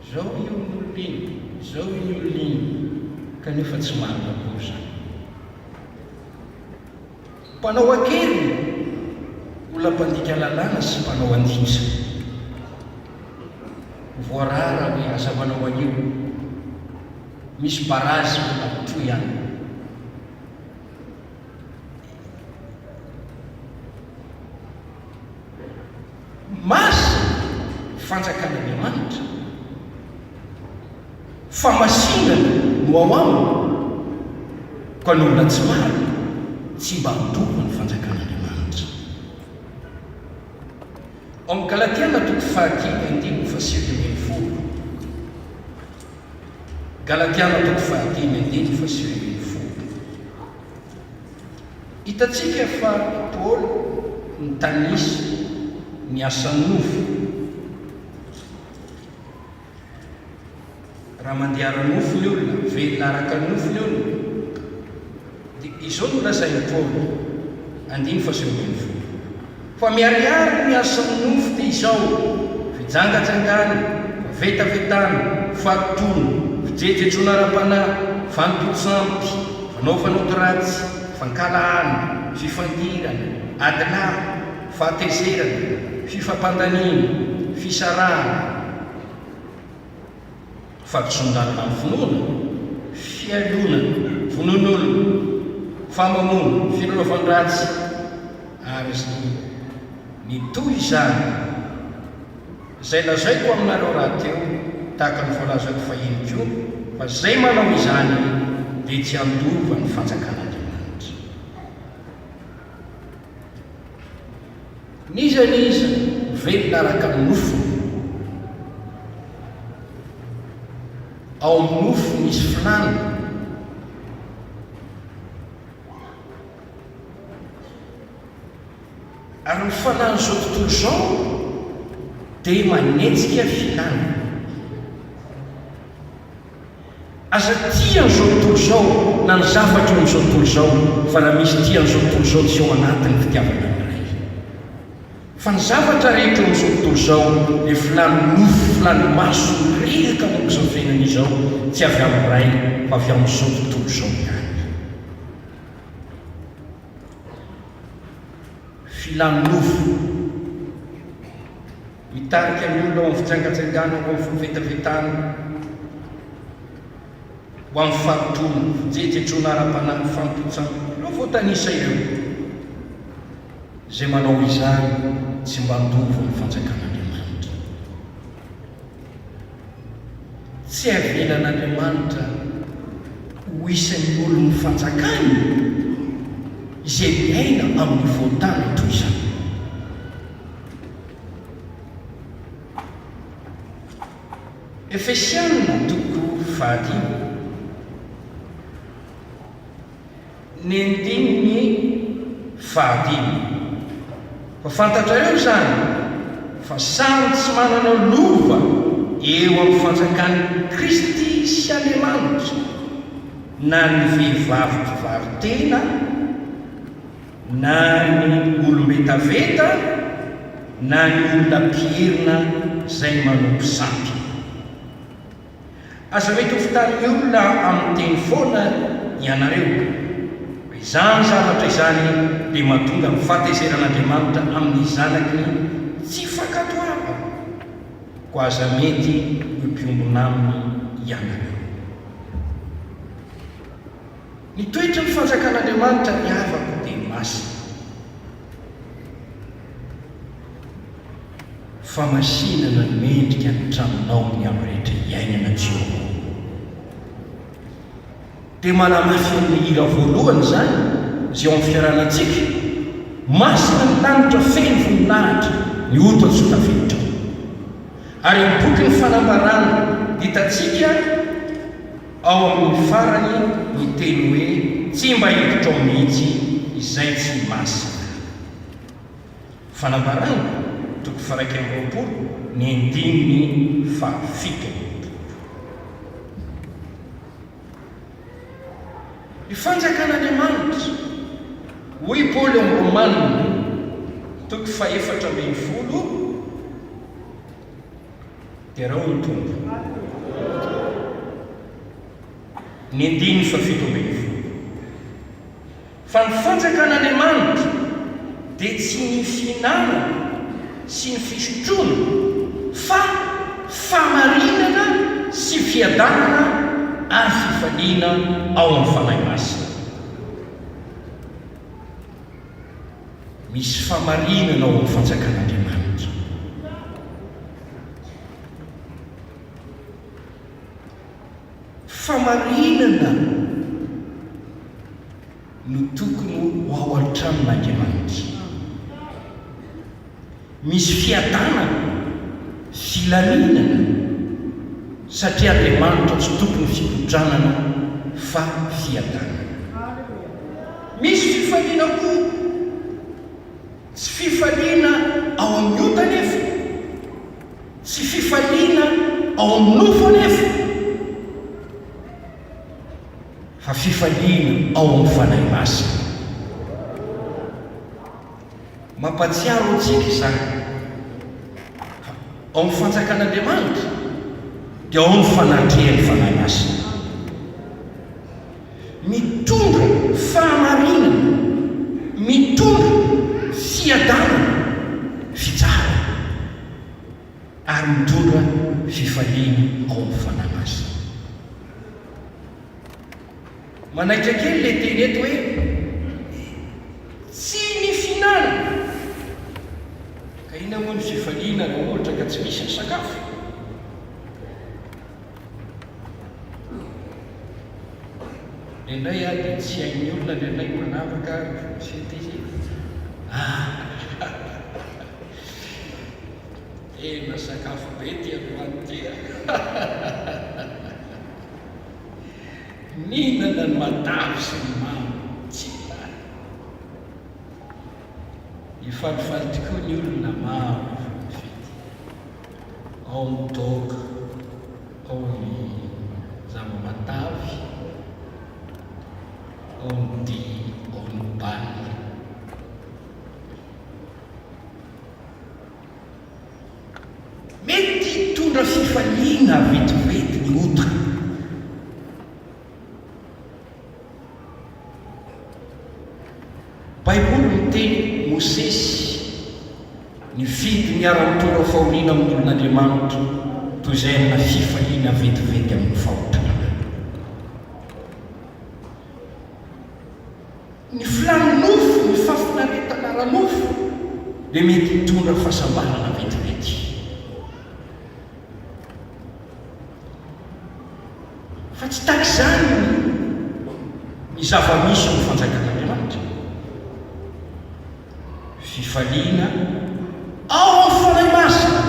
Izao io olona iny, izao iny olona iny, kanefa tsy marina akory izany. Mpanao an-keriny, olona mpandika lalàna sy mpanao andika. Voarara hoe aza manao an'io. Misy barazy mbola mitohy any. Masina ny fanjakan'Andriamanitra. Famasinana no ao aminy, koa ny olona tsy marina tsy mba handova ny fanjakan'Andriamanitra. Ao amin'ny Galatiana toko fahadimy andininy fahasivy ambin'ny folo. Galatiana toko fahadimy andininy fahasivy ambin'ny folo. Hitantsika fa Paoly nitanisa ny asan'ny nofo. Raha mandeha ara-nofo ny olona, velona araka ny nofo ny olona, dia izao no lazain'i Paoly, andininy fahasivy ambin'ny folo, Fa miharihary ny asan'ny nofo dia izao, fijangajangana, fahavetavetana, fahalotoana, fijejojejoana ara-panahy, fanompoan-tsampy, fanaovana ody ratsy, fankahalana, fifandirana, adilahy, fahatezerana, fifampandaniana, fisarahana, fahadisoan-dalana amin'ny finoana, fialonana, vonoan'olona, famamoana, filalaovan-dratsy, ary ny toy izany, izay lazaiko aminareo rahateo, tahaka ny voalazako fahiny koa, fa izay manao izany dia tsy handova ny fanjakan'Andriamanitra. N'iza n'iza velona araka ny nofony, ao amin'ny nofo misy filàna, ary ny fanan'izao tontolo izao dia manetsika filàna. Aza tia an'izao tontolo izao na ny zavatra eo amin'izao tontolo izao, fa raha misy tia an'izao tontolo izao tsy ao anatin'ny fitiavana ny Ray. Fa ny zavatra rehetra eo amin'izao tontolo izao dia filàn'ny nofo, filàn'ny maso, mirehaka momba izao fiainana izao, tsy avy amin'ny Ray fa avy amin'izao tontolo izao ihany. Filàn'ny nofo. Mitarika ny olona ho amin'ny fijangajangana, ho amin'ny fivetavetana, ho amin'ny fahalotoana, fijejojejoana ara-panahy, fanompoan-tsampy, ireo voatanisa ireo. Izay manao izany tsy mba handova ny fanjakan'Andriamanitra. Tsy avelan'Andriamanitra ho isan'ny olon'ny fanjakany izay miaina amin'ny voatany toy izany. Efesiana toko fahadimy, ny andininy fahadimy. Fa fantatrareo izany fa samy tsy manana lova eo amin'ny fanjakan'i Kristy sy Andriamanitra na ny vehivavy mpivaro-tena, na ny olom-betaveta na ny olona mpierina izay manompo sampy. Aza mety ho fitanin'ny olona amin'ny teny foana ianareo, fa izany zavatra izany dia mahatonga ny fahatezeran'Andriamanitra amin'ny zanaky ny tsy fankatoavana, koa aza mety ho mpiombona aminy ianareo. Ny toetry ny fanjakan'Andriamanitra ry havako dia masina. Famasinana ny mendrika ny tranonao ny andro rehetra iainana Jehovah ô. Dia manamafy an'ilay hira voalohany izany izay ao amin'ny fiarahanantsika, Masina ny lanitra feno voninahitra, ny ota tsy ho tafiditra ao. Ary amin'ny bokin'ny Fanambarana dia hitantsika Ao amin'ny farany ny teny hoe tsy mba hiditra ao mihitsy izay tsy masina. Fanambarana, toko faha-21, ny andininy fahafito ambin'ny folo. Ny fanjakan'Andriamanitra, hoy Paoly ao amin'ny Romanina, toko fahefatra ambin'ny folo, Derao ny Tompo. Ny andininy fahafito ambin'ny folo. Fa ny fanjakan'Andriamanitra dia tsy ny fihinanana sy ny fisotroana, fa fahamarinana sy fiadanana ary fifaliana ao amin'ny Fanahy Masina. Misy fahamarinana ao amin'ny fanjakan'Andriamanitra. Fahamarinana no tokony ho ao an-tranon'Andriamanitra. Misy fiadanana, filaminana, satria Andriamanitra tsy tompon'ny fikodranana fa fiadanana. Misy fifaliana koa, tsy fifaliana ao amin'ny ota anefa, tsy fifaliana ao amin'ny nofo anefa, fa fifaliana ao amin'ny Fanahy Masina. Mampahatsiaro antsika izany fa ao amin'ny fanjakan'Andriamanitra dia ao ny fanatrehan'ny Fanahy Masina. Mitondra fahamarinana, mitondra fiadanana, fitsarana ary mitondra fifaliana ao amin'ny Fanahy Masina. Manaitra kely ilay teny eto hoe tsy ny fihinanana. Ka inona moa ny fifaliana raha ohatra ka tsy misy ny sakafo? Indraindray aho dia tsy hain'ny olona indraindray ny manavaka rehefa mifety izy. Ah! Tena sakafo be ity androany ity a! Mihinana ny matavy sy ny mamy tsy lany. Hifalifaly tokoa ny olona maro rehefa mifety. Ao ny toaka, ao ny zava-matavy, ao ny dihy, ao ny bal. Mety hitondra fifaliana vetivety ny ota. Baiboly miteny Mosesy nifidy niara-nitondra fahoriana amin'ny olon'Andriamanitra toy izay hanana fifaliana vetivety amin'ny fahotana. Ny filàn'ny nofo, ny fahafinaretana ara-nofo dia mety hitondra fahasambarana vetivety. Fa tsy tahaka izany ny zava-misy ao amin'ny fanjakan'Andriamanitra. Fifaliana ao amin'ny Fanahy Masina.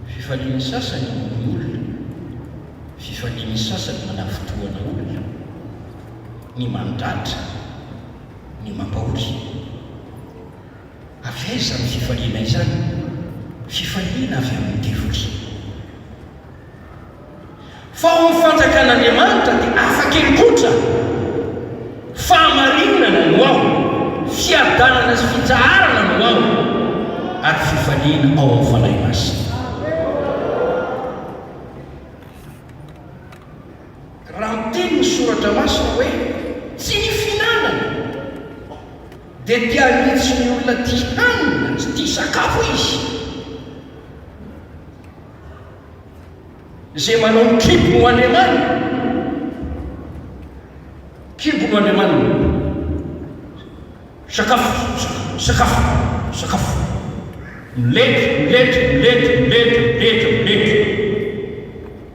Fifalian'ny sasany mamono olona, fifalian'ny sasany manafintohana olona, ny mandratra, ny mampahory. Avy aiza izany fifaliana izany? Fifaliana avy amin'ny devoly. Fa ao amin'ny fanjakan'Andriamanitra dia hafa kely kotra, fahamarinana no ao, fiadanana sy fitsaharana no ao, ary fifaliana ao amin'ny Fanahy Masina. Raha miteny ny Soratra Masina hoe tsy ny fihinanana dia te hanitsy ny olona tia hanina sy tia sakafo izy. Izay manao ny kibony ho andriamaniny, kibony ho andriamaniny. Sakafo, sakafo, sakafo. Milentika, milentika, milentika, milentika, milentika, milentika.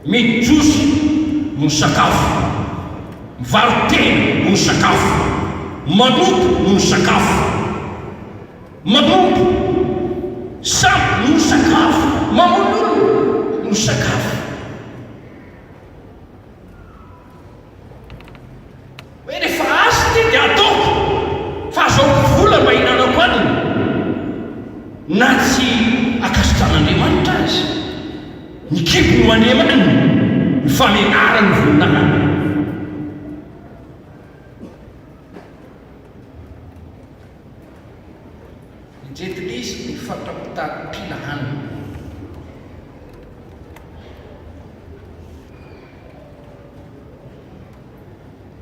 Mijosy noho ny sakafo. Mivaro-tena noho ny sakafo. Manompo noho ny sakafo. Manompo sampy noho sakafo, mamono olona noho sakafo. Hoe rehefa asa ity dia ataoko fa azahoako vola mba hihinanako hanina na tsy ankasitrahan'Andriamanitra aza. Ny kibo no andriamaniny, ny famenarany voninahiny. Ny jentilisa dia fatra-pitady mpila hanina.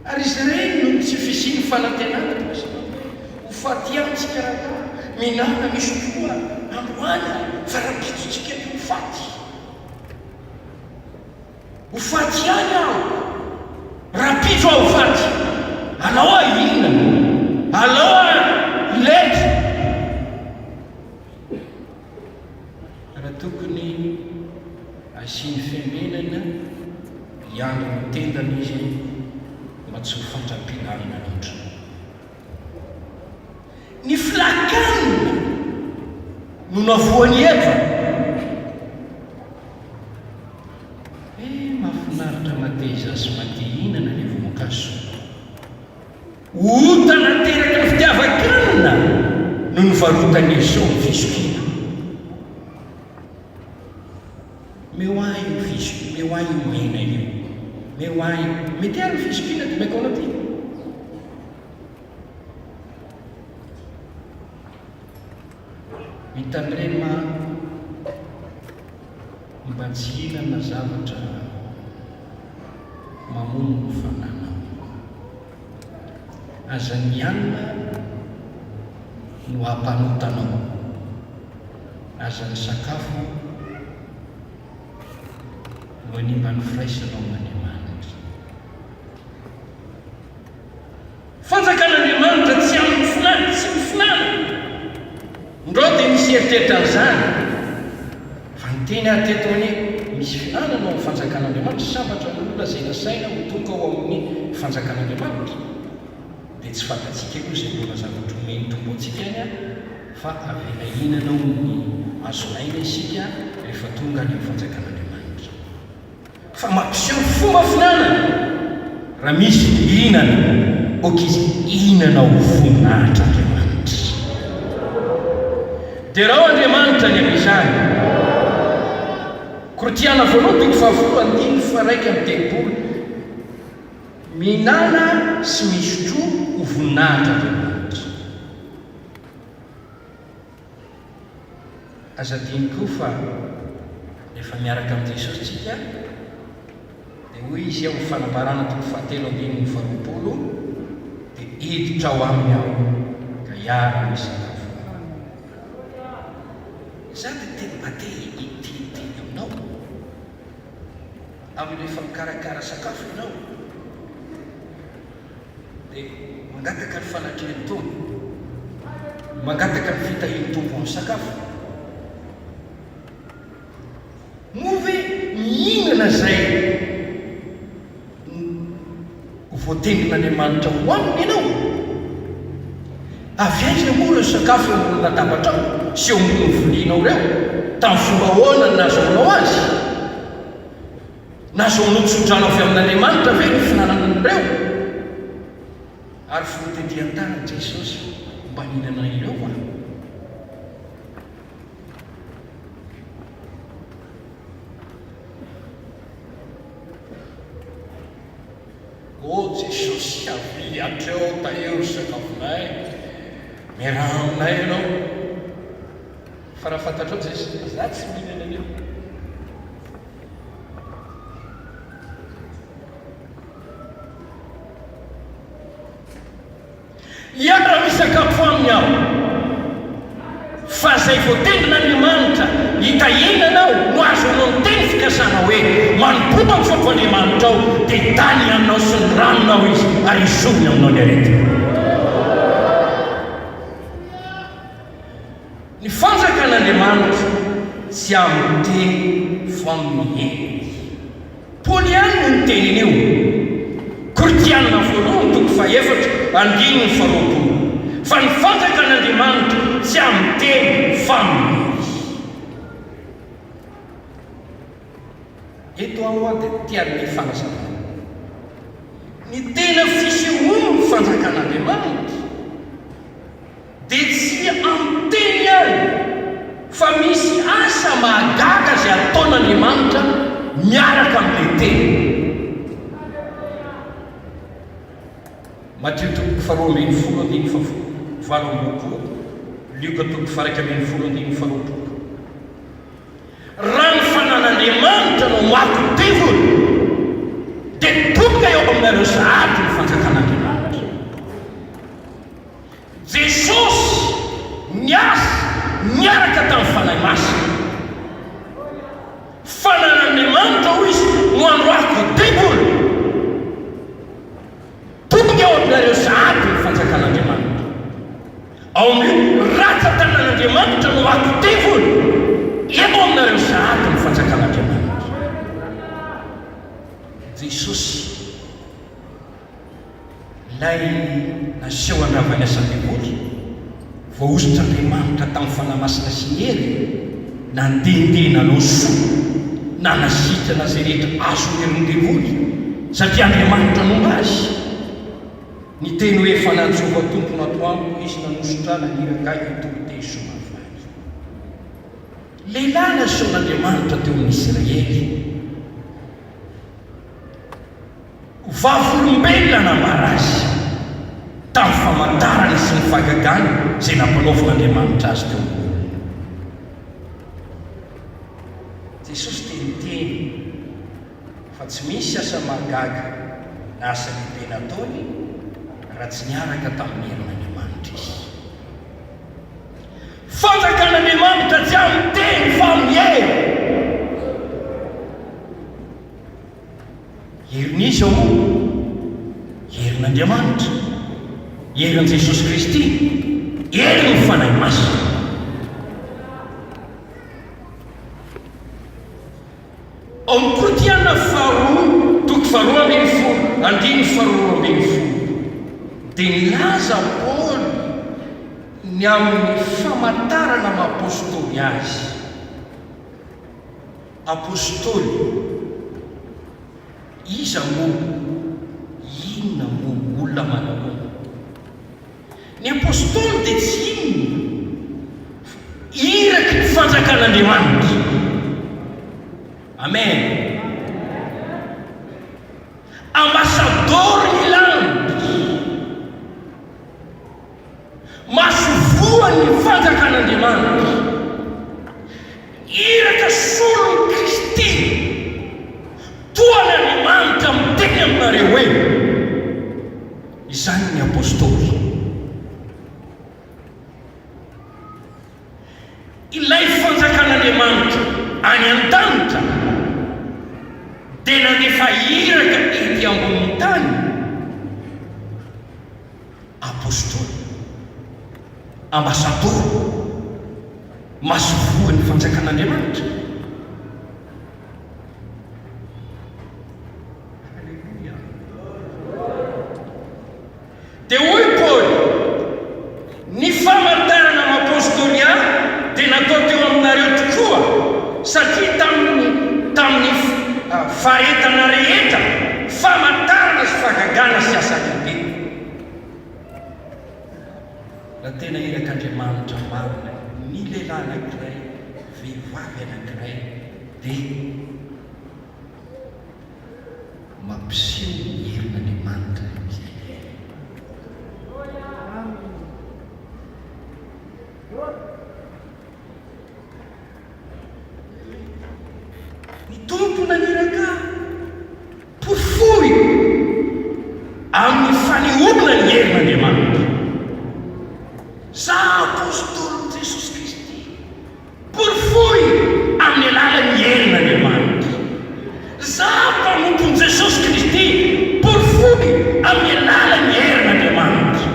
Ary izy ireny noho ny tsy fisian'ny fanantenana dia lasa manao hoe, Ho faty ihany tsika rangahy, mihinàna, misotroa androany fa rahampitso tsika dia ho faty. Ho faty ihany aho, rahampitso aho ho faty. Alao aho hihinana, alao aho hilentika. Raha tokony asiany fiambenana hiandry ny tendany izy mba tsy ho fatra-pilanina loatra. navoan'i Eva. Eh, mahafinaritra mateza sy mate-hihinana ilay voankazo. Ota nateraky ny fitiavan-kanina no nivarotan'i Esao ny fizokiana. Meo ahy io fizo, meo ahy io mena io. Meo ahy io. Mety ary ny fizokiana dia meko anao ty. Mitandrema mba tsy hihinana zavatra mamono ny fananao. Aza ny hanina no hampanota anao. Aza ny sakafo no hanimba ny firaisanao amin'Andriamanitra. Fanjakan'Andriamanitra tsy amin'ny filàna, tsy ny filàna. Ndrao dia misy eritreritra an'izany. Fa niteny aho teto anie, misy filàna no amin'ny fanjakan'Andriamanitra, sambatra ny olona izay nasaina ho tonga ao amin'ny fanjakan'Andriamanitra. Dia tsy fantatsika aloha izay mbola zavatra omen'ny Tompo antsika any an, fa avela hihinana ao ny azon'aina isika rehefa tonga any amin'ny fanjakan'Andriamanitra. Fa mampiseho fomba fihinanana raha misy mihinana ok izy hihinana ho voninahitr' Andriamanitra. Derao Andriamanitra ny amin'izany. Korintiana voalohany toko fahafolo andininy faha-31 Mihinana sy misotroa ho voninahitr' Andriamanitra. Aza adino koa fa rehefa miaraka amin'i Jesosy tsika dia hoy Izy ao amin'ny Fanambarana toko fahatelo andininy faharoapolo dia hiditra ao aminy aho ka hiara-misakafo aminy. Izaho dia tena mba te hiteniteny aminao amin'ny rehefa mikarakara sakafo ianao. Dia mangataka ny fanatrehan'ny Tompo, mangataka ny fitahian'ny Tompo amin'ny sakafo. Moa ve mihinana izay voatendrin'Andriamanitra hohanina ianao? Avy aiza moa ireo sakafo eo ambony latabatrao sy eo ambony vilianao ireo? Tamin'ny fomba ahoana no nahazoanao azy? Nahazoanao tsodrano avy amin'Andriamanitra ve ny fihinanana an'ireo? Ary fony tety an-tany Jesosy mba nihinana ireo va? O Jesosy, avia hatreo tahiry ny sakafonay, miaraha aminay Ianao. Fa raha fantatrao Jesosy, za tsy mihinana an'io. Hiara-misakafo aminy aho, fa izay voatendrin'Andriamanitra hitahiana anao no azonao ny teny fikasana hoe, Manompoa ny Tompo Andriamanitrao, dia hitahy ny haninao sy ny ranonao Izy, ary hesoriny aminao ny aretina. Ny fanjakan'Andriamanitra tsy amin'ny teny fa amin'ny hery. Paoly ihany no niteny an'io. Korintianina voalohany toko fahefatra andininy faharoapolo. Fa ny fanjakan'Andriamanitra tsy amin'ny teny fa amin'ny hery. Eto aho dia te hanome fanazavana. Ny tena fisehoan'ny fanjakan'Andriamanitra dia tsy amin'ny teny ihany fa misy asa mahagaga izay ataon'Andriamanitra miaraka amin'ilay teny. Matio toko faharoa ambin'ny folo andininy fahavalo amby roapolo, Lioka toko faha-iraika ambin'ny folo andininy faharoapolo. Raha ny fanan'Andriamanitra no maty devoly dia tonga eo aminareo sahady ny fanjakan'Andriamanitra. Jesosy niasa niaraka tamin'ny Fanahy Masina. Fanan'Andriamanitra hoy Izy no androako devoly. Tonga eo aminareo sahady ny fanjakan'Andriamanitra. Ao amin'ny ratsan-tanan'Andriamanitra no ako devoly. Eo aminareo sahady ny fanjakan'Andriamanitra. Jesosy Ilay naseho handrava ny asan-devoly. Voahosotr'Andriamanitra tamin'ny Fanahy Masina sy ny hery, nandehandeha nanao soa, nanasitrana izay rehetra azon'ny herin'ny devoly, satria Andriamanitra nomba azy. Niteny hoe, Efa nanjova Tompo nato amiko Izy nanosotra ahy naniraka ahy hitory teny soa mahafaly. Lehilahy nasehon'Andriamanitra teo amin'ny Isiraely. Vavolombelona nambara azy tamin'ny famantarana sy ny fahagagana izay nampanaovin'Andriamanitra azy teo amin'ny olona. Jesosy dia niteny fa tsy misy asa mahagaga na asa lehibe nataony raha tsy niaraka tamin'ny herin'Andriamanitra izy. Fanjakan'Andriamanitra tsy amin'ny teny fa amin'ny hery. Herin'iza moa? Herin'Andriamanitra, herin'i Jesosy Kristy, herin'ny Fanahy Masina. Ao amin'ny Korintiana faharoa, toko faharoa ambin'ny folo, andininy faharoa ambin'ny folo, dia nilaza Paoly ny amin'ny famantarana maha apostoly azy. Apostoly, Iza moa? Inona moa? Olona manahoana? Ny Apostoly dia tsy inona fa iraky ny fanjakan'Andriamanitra. Amen. Ambasadaoron'ny lanitra. Masoivohon'ny fanjakan'Andriamanitra. Iraka solon'i Kristy, toa an'Andriamanitra miteny aminareo hoe, Izany ny Apostoly. Ilay fanjakan'Andriamanitra any an-danitra dia nandefa iraka ety ambonin'ny tany, Apostoly, Ambasadaoro, masoivohon'ny Fanjakan'Andriamanitra. Haleloia! Dia hoy Paoly, Ny famantarana maha-apostoly ahy dia natao teo aminareo tokoa, satria tamin'ny tamin'ny faharetana rehetra, famantarana sy fahagagana sy asa lehibe. Raha tena irak'Andriamanitra marina ny lehilahy anankiray, vehivavy anankiray, dia mampiseho ny herin'Andriamanitra izay. Ny Tompo naniraka ahy, porofoy amin'ny fanehoana ny herin'Andriamanitra. Za apostolin'i Jesosy Kristy. Porofoy amin'ny alalan'ny herin'Andriamanitra. Za mpanompon'i Jesosy Kristy, porofoy amin'ny alalan'ny herin'Andriamanitra.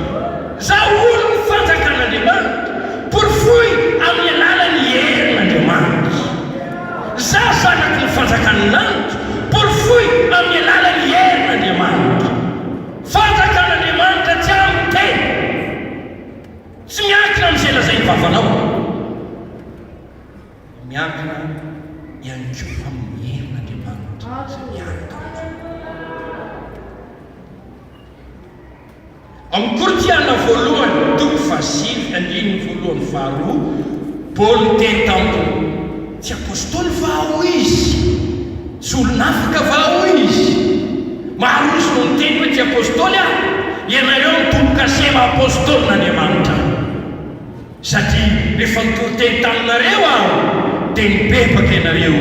Za olon'ny fanjakan'Andriamanitra, porofoy amin'ny alalan'ny herin'Andriamanitra. Za zanaky ny fanjakan'ny lanitra, porofoy amin'ny alalan'ny herin'Andriamanitra. Fanjakan'Andriamanitra tsy amin'ny teny. Tsy miankina amin'izay lazain'ny vavanao. Miankina ihany koa amin'ny herin'Andriamanitra izay miaraka aminao. Amin'ny Korintiana voalohany toko fahasivy andininy voalohany faharoa, Paoly niteny tamiko, Tsy apostoly va aho izy? Tsy olon'afaka va aho izy? Maro izy no niteny hoe tsy apostoly aho, ianareo no tombo-kase maha apostolin'Andriamanitra ahy. Satria rehefa nitory teny taminareo aho, dia nibebaka ianareo,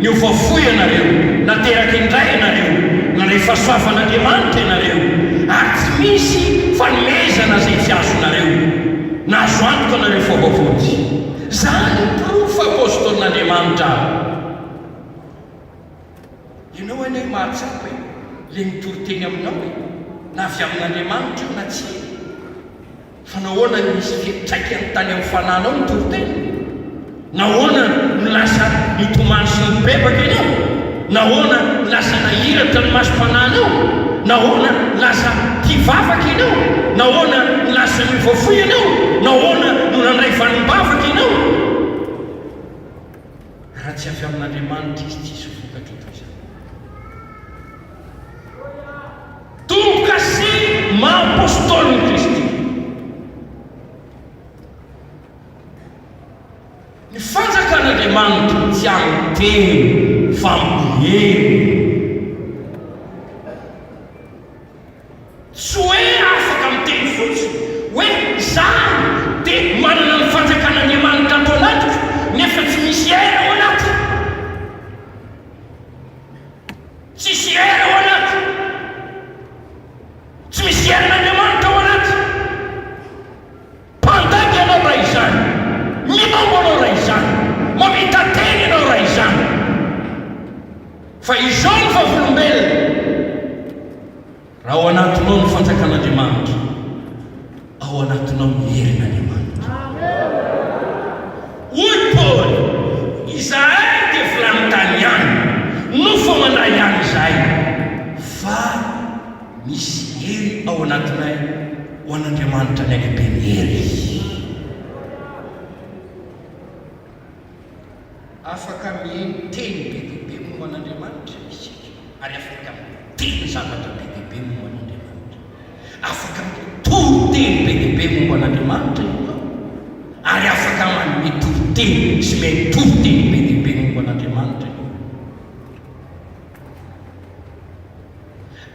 niova fo ianareo, nateraka indray ianareo, nandray fahasoavan'Andriamanitra ianareo, ary tsy misy fanomezana izay tsy azonareo. Nahazo antoka anareo fa voavonjy. Izany no porofo fa apostolin'Andriamanitra aho. Ianao anie mahatsapa e, le mitory teny aminao e, na avy amin'Andriamanitra io na tsia. Fa nahoana no nisy fiantraikany tany amin'ny fanahinao ny toriteniny? Nahoana no lasa nitomany sy nibebaka ianao? Nahoana no lasa nahiratra ny masom-panahinao? Nahoana no lasa tia vavaka ianao? Nahoana no lasa niova fo ianao? Nahoana no. valim-bavaka ianao, raha tsy avy amin'Andriamanitra izy tsy hisy vokatra toy izany. Tombo-kase maha apostolin'i Kristy. Ny fanjakan'Andriamanitra tsy amin'ny teny fa amin'ny hery. Tsy hoe afaka miteny fotsiny hoe izaho dia manana ny fanjakan'Andriamanitra ato anatiko nefa tsy misy hery ao anatiko. Tsisy hery ao anaty. Tsy misy herin'Andriamanitra ao anaty. Mpandainga ianao raha izany. Mitombo anao raha izany. Mamita-tena ianao raha izany. Fa izao ny vavolombelona, raha ao anatinao ny fanjakan'Andriamanitra, ao anatinao ny herin'Andriamanitra. Hoy Paoly, Izahay dia vilany tany ihany, nofo aman-dra ihany izahay, fa misy hery ao anatinay ho an'Andriamanitra ny halehiben'ny hery. Afaka mihaino teny be dia be momba an'Andriamanitra isika, ary afaka miteny zavatra be dia be momba an'Andriamanitra. Afaka mitory teny be dia be momba an'Andriamanitra ianao, ary afaka manome toriteny sy mihaino toriteny be dia be momba an'Andriamanitra ianao.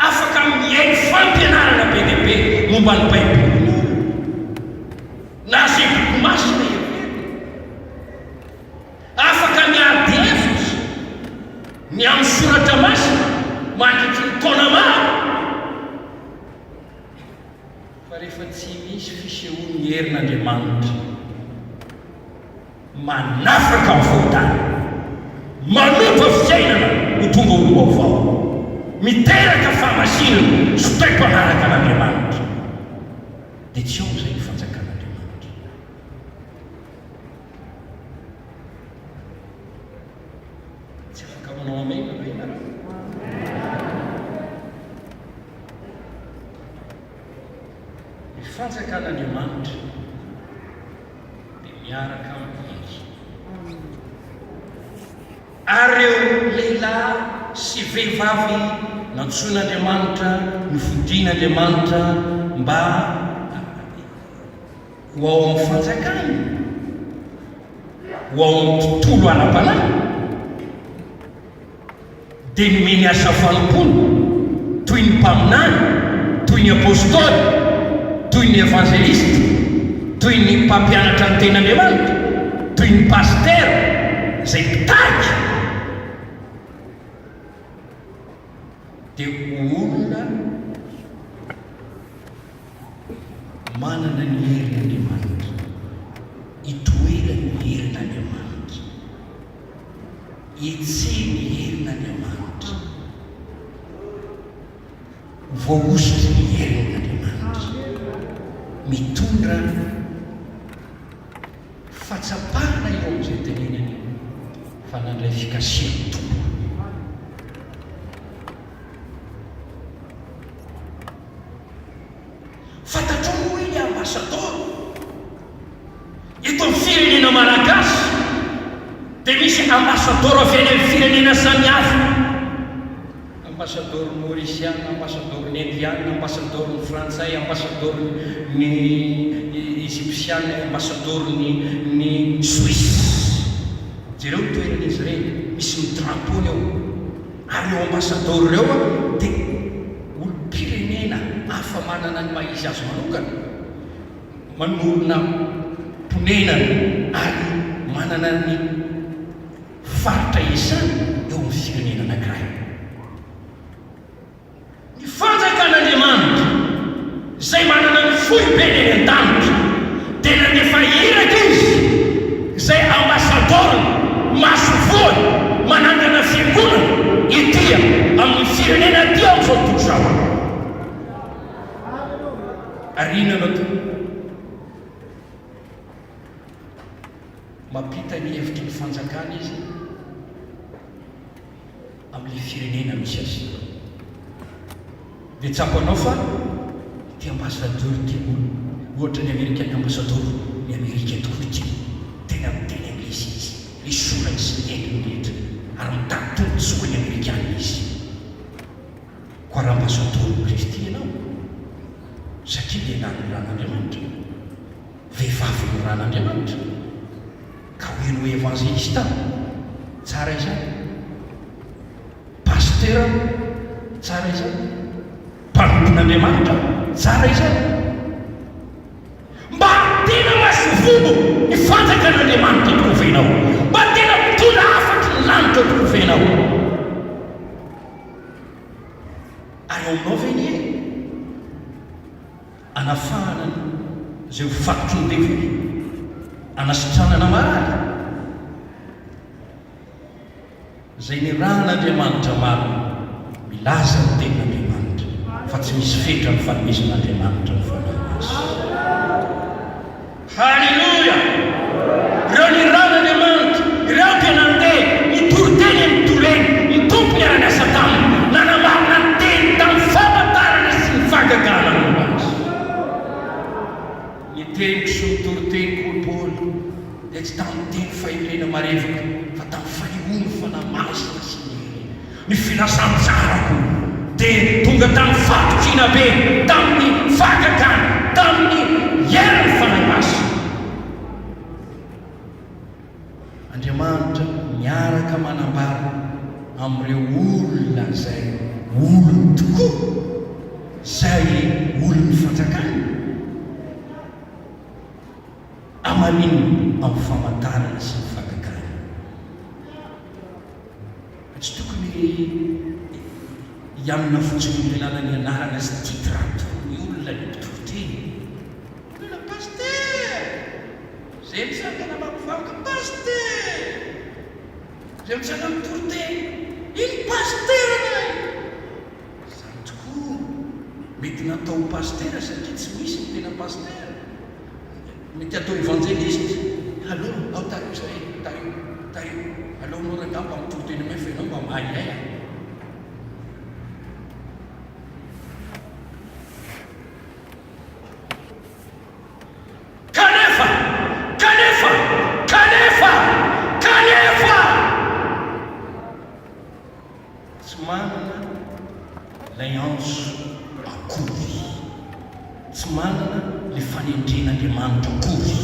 Afaka mihaino fampianarana be dia be momba ny Baiboly ny olona, na izay boky masina heveriny. Afaka miady hevitra ny amin'ny soratra masina mandritry ny taona maro. Fa rehefa tsy misy fisehoan'ny herin'Andriamanitra, Manafaka ny fahotana. Manova fiainana ho tonga olom-baovao. Miteraka fahamasinana sy toe-panaraka an'Andriamanitra. Dia tsy ao izay ny fanjakan'Andriamanitra. Tsy afaka manao amena ve ianareo? Ny fanjakan'Andriamanitra. dia miaraka amin'ny hery. Ary ireo lehilahy sy vehivavy nantsoin'Andriamanitra, nofidin'Andriamanitra mba ho ao amin'ny fanjakany, ho ao amin'ny tontolo ara-panahy, dia nomeny asa fanompoana toy ny mpaminany, toy ny apostoly, toy ny evanjelista, toy ny mpampianatra ny Tenin'Andriamanitra, toy ny pasitera izay mpitarika, dia ho olona manana ny herin'Andriamanitra, itoeran'ny herin'Andriamanitra. Hetseho ny herin'Andriamanitra. Voahosotry ny herin'Andriamanitra. Mitondra fahatsapana eo amin'izay teneniny fa nandray fikasihan'ny Tompo. Fantatrao moa hoe ny ambasadaoro eto amin'ny firenena malagasy dia misy ambasadaoro avy any amin'ny firenena samihafa, ambasadaoro maorisiana, ambasadaoron'ny indiana, ambasadaoron'ny frantsay, ambasadaoron'ny egyptiana, ambasadaoron'ny ny suisse. Jereo ny toeran'izy ireny, misy ny drapeau-ny eo. Ary ireo ambasadaoro ireo dia olom-pirenena hafa manana ny maha izy azy manokana, manorina ponenana ary manana ny faritra iasany eo amin'ny firenena anankiray. Ny Fanjakan'Andriamanitra, izay manana ny foibeny any an-danitra, dia nandefa iraka Izy, izay ambasadaorony, masoivohony, manangana fiangonana ety amin'ny firenena aty amin'izao tontolo izao. Ary inona no atao? Mampita ny hevitry ny Fanjakana izy. amin'ilay firenena misy azy. Dia tsapanao fa ity ambassadeur ity hono, ohatra ny amerikana ambassador. Olon'i Amerika tokoa ity, tena miteny anglisy izy, ny sorany sy ny endriny rehetra, ary mitady tombontsoan'ny Amerikana izy. Koa raha ambasadaoron'i Kristy ianao, satria lehilahy noran'Andriamanitra, vehivavy noran'Andriamanitra, ka ho eny ho evanzelista, tsara izany. Pasitera, tsara izany. Mpanompon'Andriamanitra, tsara izany. Mba tena masoivoho ny fanjakan'Andriamanitra tokoa ve ianao? Mba tena mitondra hafatry ny lanitra tokoa ve ianao? Ary ao aminao ve ny hery anafahana ny izay ho fatotry ny devoly, anasitranana marary? Izay nirahan'Andriamanitra marina, milaza ny tenin'Andriamanitra fa tsy misy fetra ny fanomezan'Andriamanitra ny Fanahy Masina. Haleloia! Ireo nirahan'Andriamanitra, ireo dia nandeha nitory teny amin'ny toleny, ny Tompo niara-niasa taminy, nanamarina ny teny tamin'ny famantarana sy ny fahagagana momba azy. Ny teniko sy ny toriteniko, hoy Paoly, dia tsy tamin'ny teny fahendrena marevaka, fa tamin'ny fanehoan'ny Fanahy Masina sy ny heriny. Ny filazantsarako dia tonga tamin'ny fahatokiana be, tamin'ny fahagagana, tamin'ny herin'ny Fanahy Masina. Andriamanitra miaraka manambara amin'ireo olona izay olony tokoa, izay olon'ny fanjakany. Hamarinina amin'ny famantarana sy ny fahagagana. Fa tsy tokony hianona fotsiny amin'ny alalan'ny anarana sy titre ataon'ny olona ny mpitory teny. Olona Pasitera! Izay mitsangana mampivaroka Pasitera! Izay mitsangana mitory teny, iny Pasiteranay! Izany tokoa, mety natao ho Pasitera satria tsy misy ny tena Pasitera. Mety atao evanjeliste, aleo ao tariho zay e, tariho, tariho, aleo anao rangahy mba mitory teny aminay fa ianao mba mahay a. Kanefa, kanefa, kanefa, kanefa! Tsy manana ilay antso akory, tsy manana ilay fanendren'Andriamanitra akory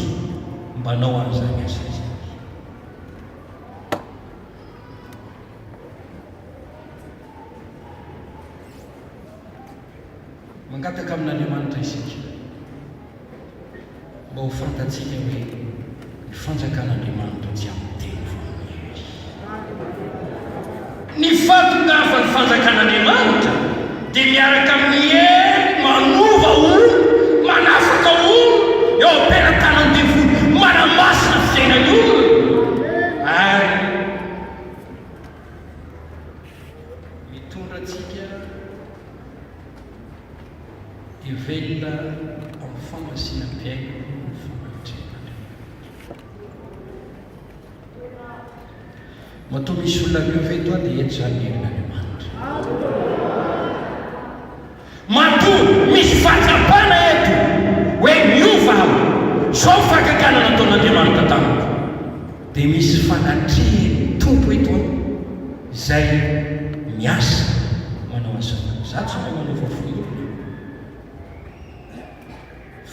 mba hanao an'izany asa izany. Mangataka amin'Andriamanitra isika mba ho fantatsika hoe ny fanjakan'Andriamanitra tsy amin'ny teny fa amin'ny hery. Ny fahatongavan'ny fanjakan'Andriamanitra dia miaraka amin'ny hery manova olona, manafaka olona eo am-pelatanan'ny devoly, manamasina fiainan'ny olona ary mitondra antsika Dia velona amin'ny famasinam-piainana ny fanatrehan'Andriamanitra. Matoa misy olona miova eto dia eto izany ny herin'Andriamanitra. Matoa misy fahatsapana eto hoe miova aho, izao ny fahagagana nataon'Andriamanitra tamiko, dia misy fanatrehan'ny Tompo eto an. Izay miasa manao asa soa. Za tsy mahay manova fon'olona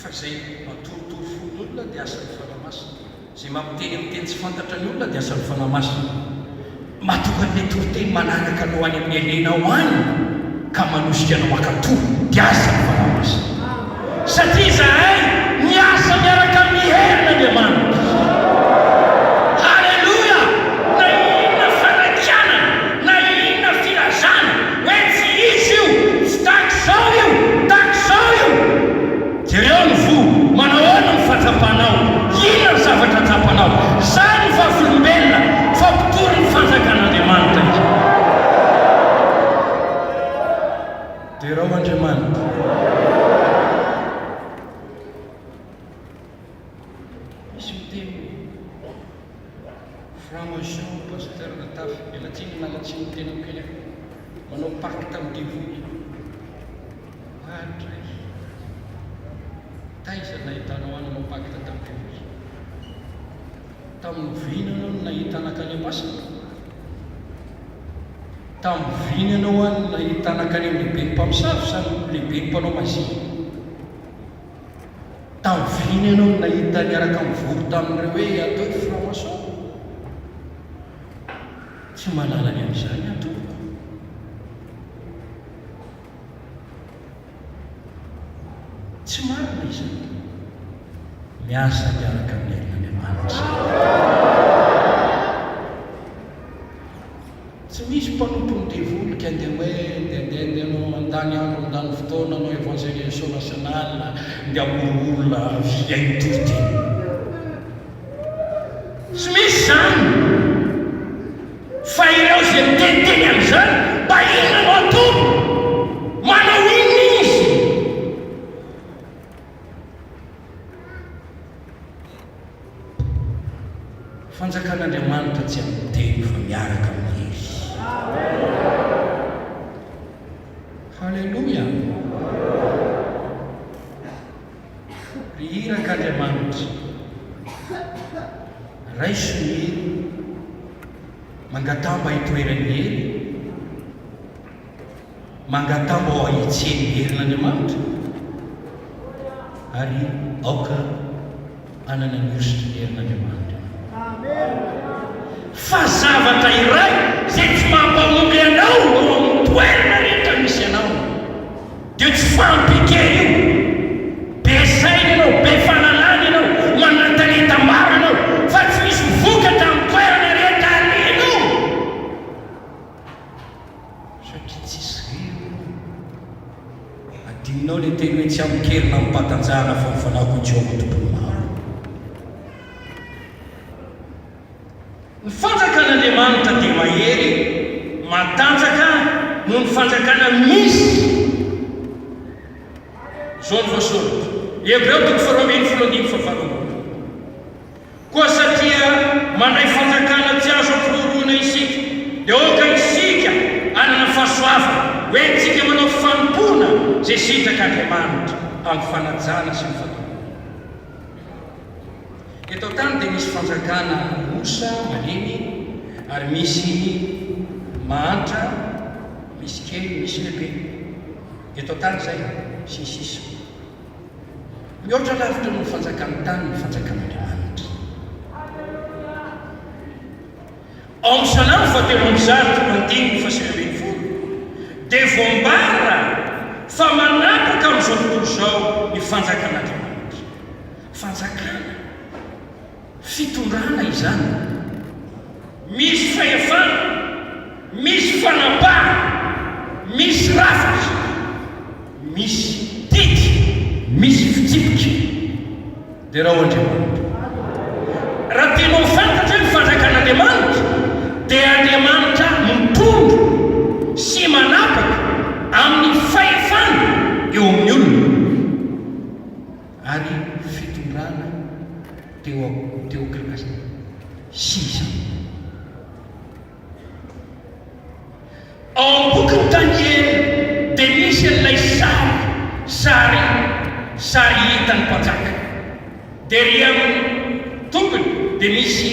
fa izay matoritory fon'olona dia asan'ny Fanahy Masina. Izay mampiteny amin'ny teny tsy fantatra ny olona dia asan'ny Fanahy Masina. Mahatonga an'ilay toriteny manaraka anao any amin'ny alehanao any ka manosika anao hankatò dia asan'ny Fanahy Masina. Satria izahay miasa miaraka amin'ny herin'Andriamanitra. Haleloia! Na inona fanakianana, na inona filazana hoe tsy izy io, tsy tahaka izao io, tahaka izao io. Jereo ny voa, manao ahoana ny fahatsapanao? Inona ny zavatra tsapanao? Izaho no vavolombelona fa mpitory ny fanjakan'Andriamanitra izy. Derao Andriamanitra. Taiza no nahitanao ahy nanao pacte tamin'ny devoly? Tamin'ny oviana ianao no nahita nankany am-pasana? Tamin'ny oviana ianao aho no nahita nankany amin'ny lehiben'ny mpamosavy sa ny lehiben'ny mpanao mazia? Tamin'ny oviana ianao no nahita niaraka nivory tamin'ireo hoe atao hoe franc-maçon? Tsy mahalala ny amin'izany aho tompoko. Tsy marina izany. Miasa miaraka amin'ny herin'Andriamanitra. Tsy misy mpanompon'ny devoly ka ndeha hoe ndeha ndeha ndeha hanao handany andro handany fotoana hanao evangelisation nationale ndeha hamory olona hihaino toriteny. Tsy misy izany. Fa ireo izay miteniteny an'izany mba inona no ataony? Manao inona izy? Fanjakan'Andriamanitra tsy amin'ny teny fa miaraka amin'ny hery. Haleloia! Ry irak'Andriamanitra, raiso ny hery, mangatamba hitoeran'ny hery, Mangatamba ao ahitsen'ny herin'Andriamanitra ary aoka hanana ny hosotry ny herin'Andriamanitra ianao. Fa zavatra iray izay tsy mampahomby anao ao amin'ny toerana rehetra misy anao dia io tsy fahampian-kery io. Be saina ianao, be fahalalana ianao, manana talenta maro ianao, fa tsy misy vokatra amin'ny toerana rehetra alehanao. Satria tsisy hery aloha. Adinonao ilay teny hoe tsy amin-kery na amim-pahatanjahana fa ny fanahiko i Jehovah Tompon'ny maro. Ny fanjakan'Andriamanitra dia mahery, matanjaka noho ny fanjakana misy. Izao no voasoratra, Hebreo toko faharoambinifolo andininy fahavalo amby roapolo. Koa satria mandray fanjakana tsy azo ampirorohina isika, dia aoka isika hanana fahasoavana ho entintsika manao fanompoana izay sitrak'Andriamanitra amin'ny fanajana sy ny fatorana. Eto an-tany dia misy fanjakana osa, malemy, ary misy mahantra, misy kely, misy lehibe. Eto an-tany izay, sy ny sisa. Mihoatra lavitra noho ny fanjakan'ny tany ny fanjakan'Andriamanitra. Ao amin'ny Salamo fahatelo 103 andininy faha-19 dia voambara fa manapaka amin'izao tontolo izao ny fanjakan'Andriamanitra. Fanjakana, fitondrana izany. Misy fahefana, misy fanapahana, misy rafitra. Misy didy, misy fitsipika. Derao Andriamanitra. Raha tianao ho fantatra hoe ny fanjakan'Andriamanitra dia Andriamanitra mitondra sy manapaka amin'ny fahefana eo amin'ny olona ary fitondrana teokrasia izany. Ao amin'ny bokin'i Daniela dia misy an'ilay sary, sary, sary hitan'ny mpanjaka. Dia ery amin'ny tongony dia misy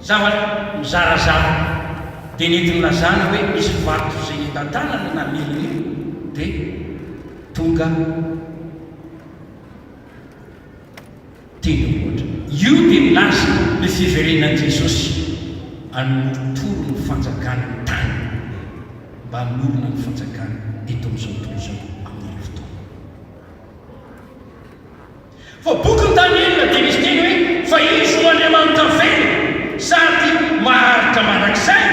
zavatra mizarazara. Dia nentiny nilazana hoe misy vato izay nitantanana na milina io dia tonga. Tendrombohitra. Io dia milaza ny fiverenan'i Jesosy hanorotoro ny fanjakana ny tany mba hanorina ny fanjakany eto amin'izao tontolo izao amin'ireo fotoana. Fa bokin'i Daniela dia misy teny hoe fa Izy no Andriamanitra velona sady maharitra mandrakizay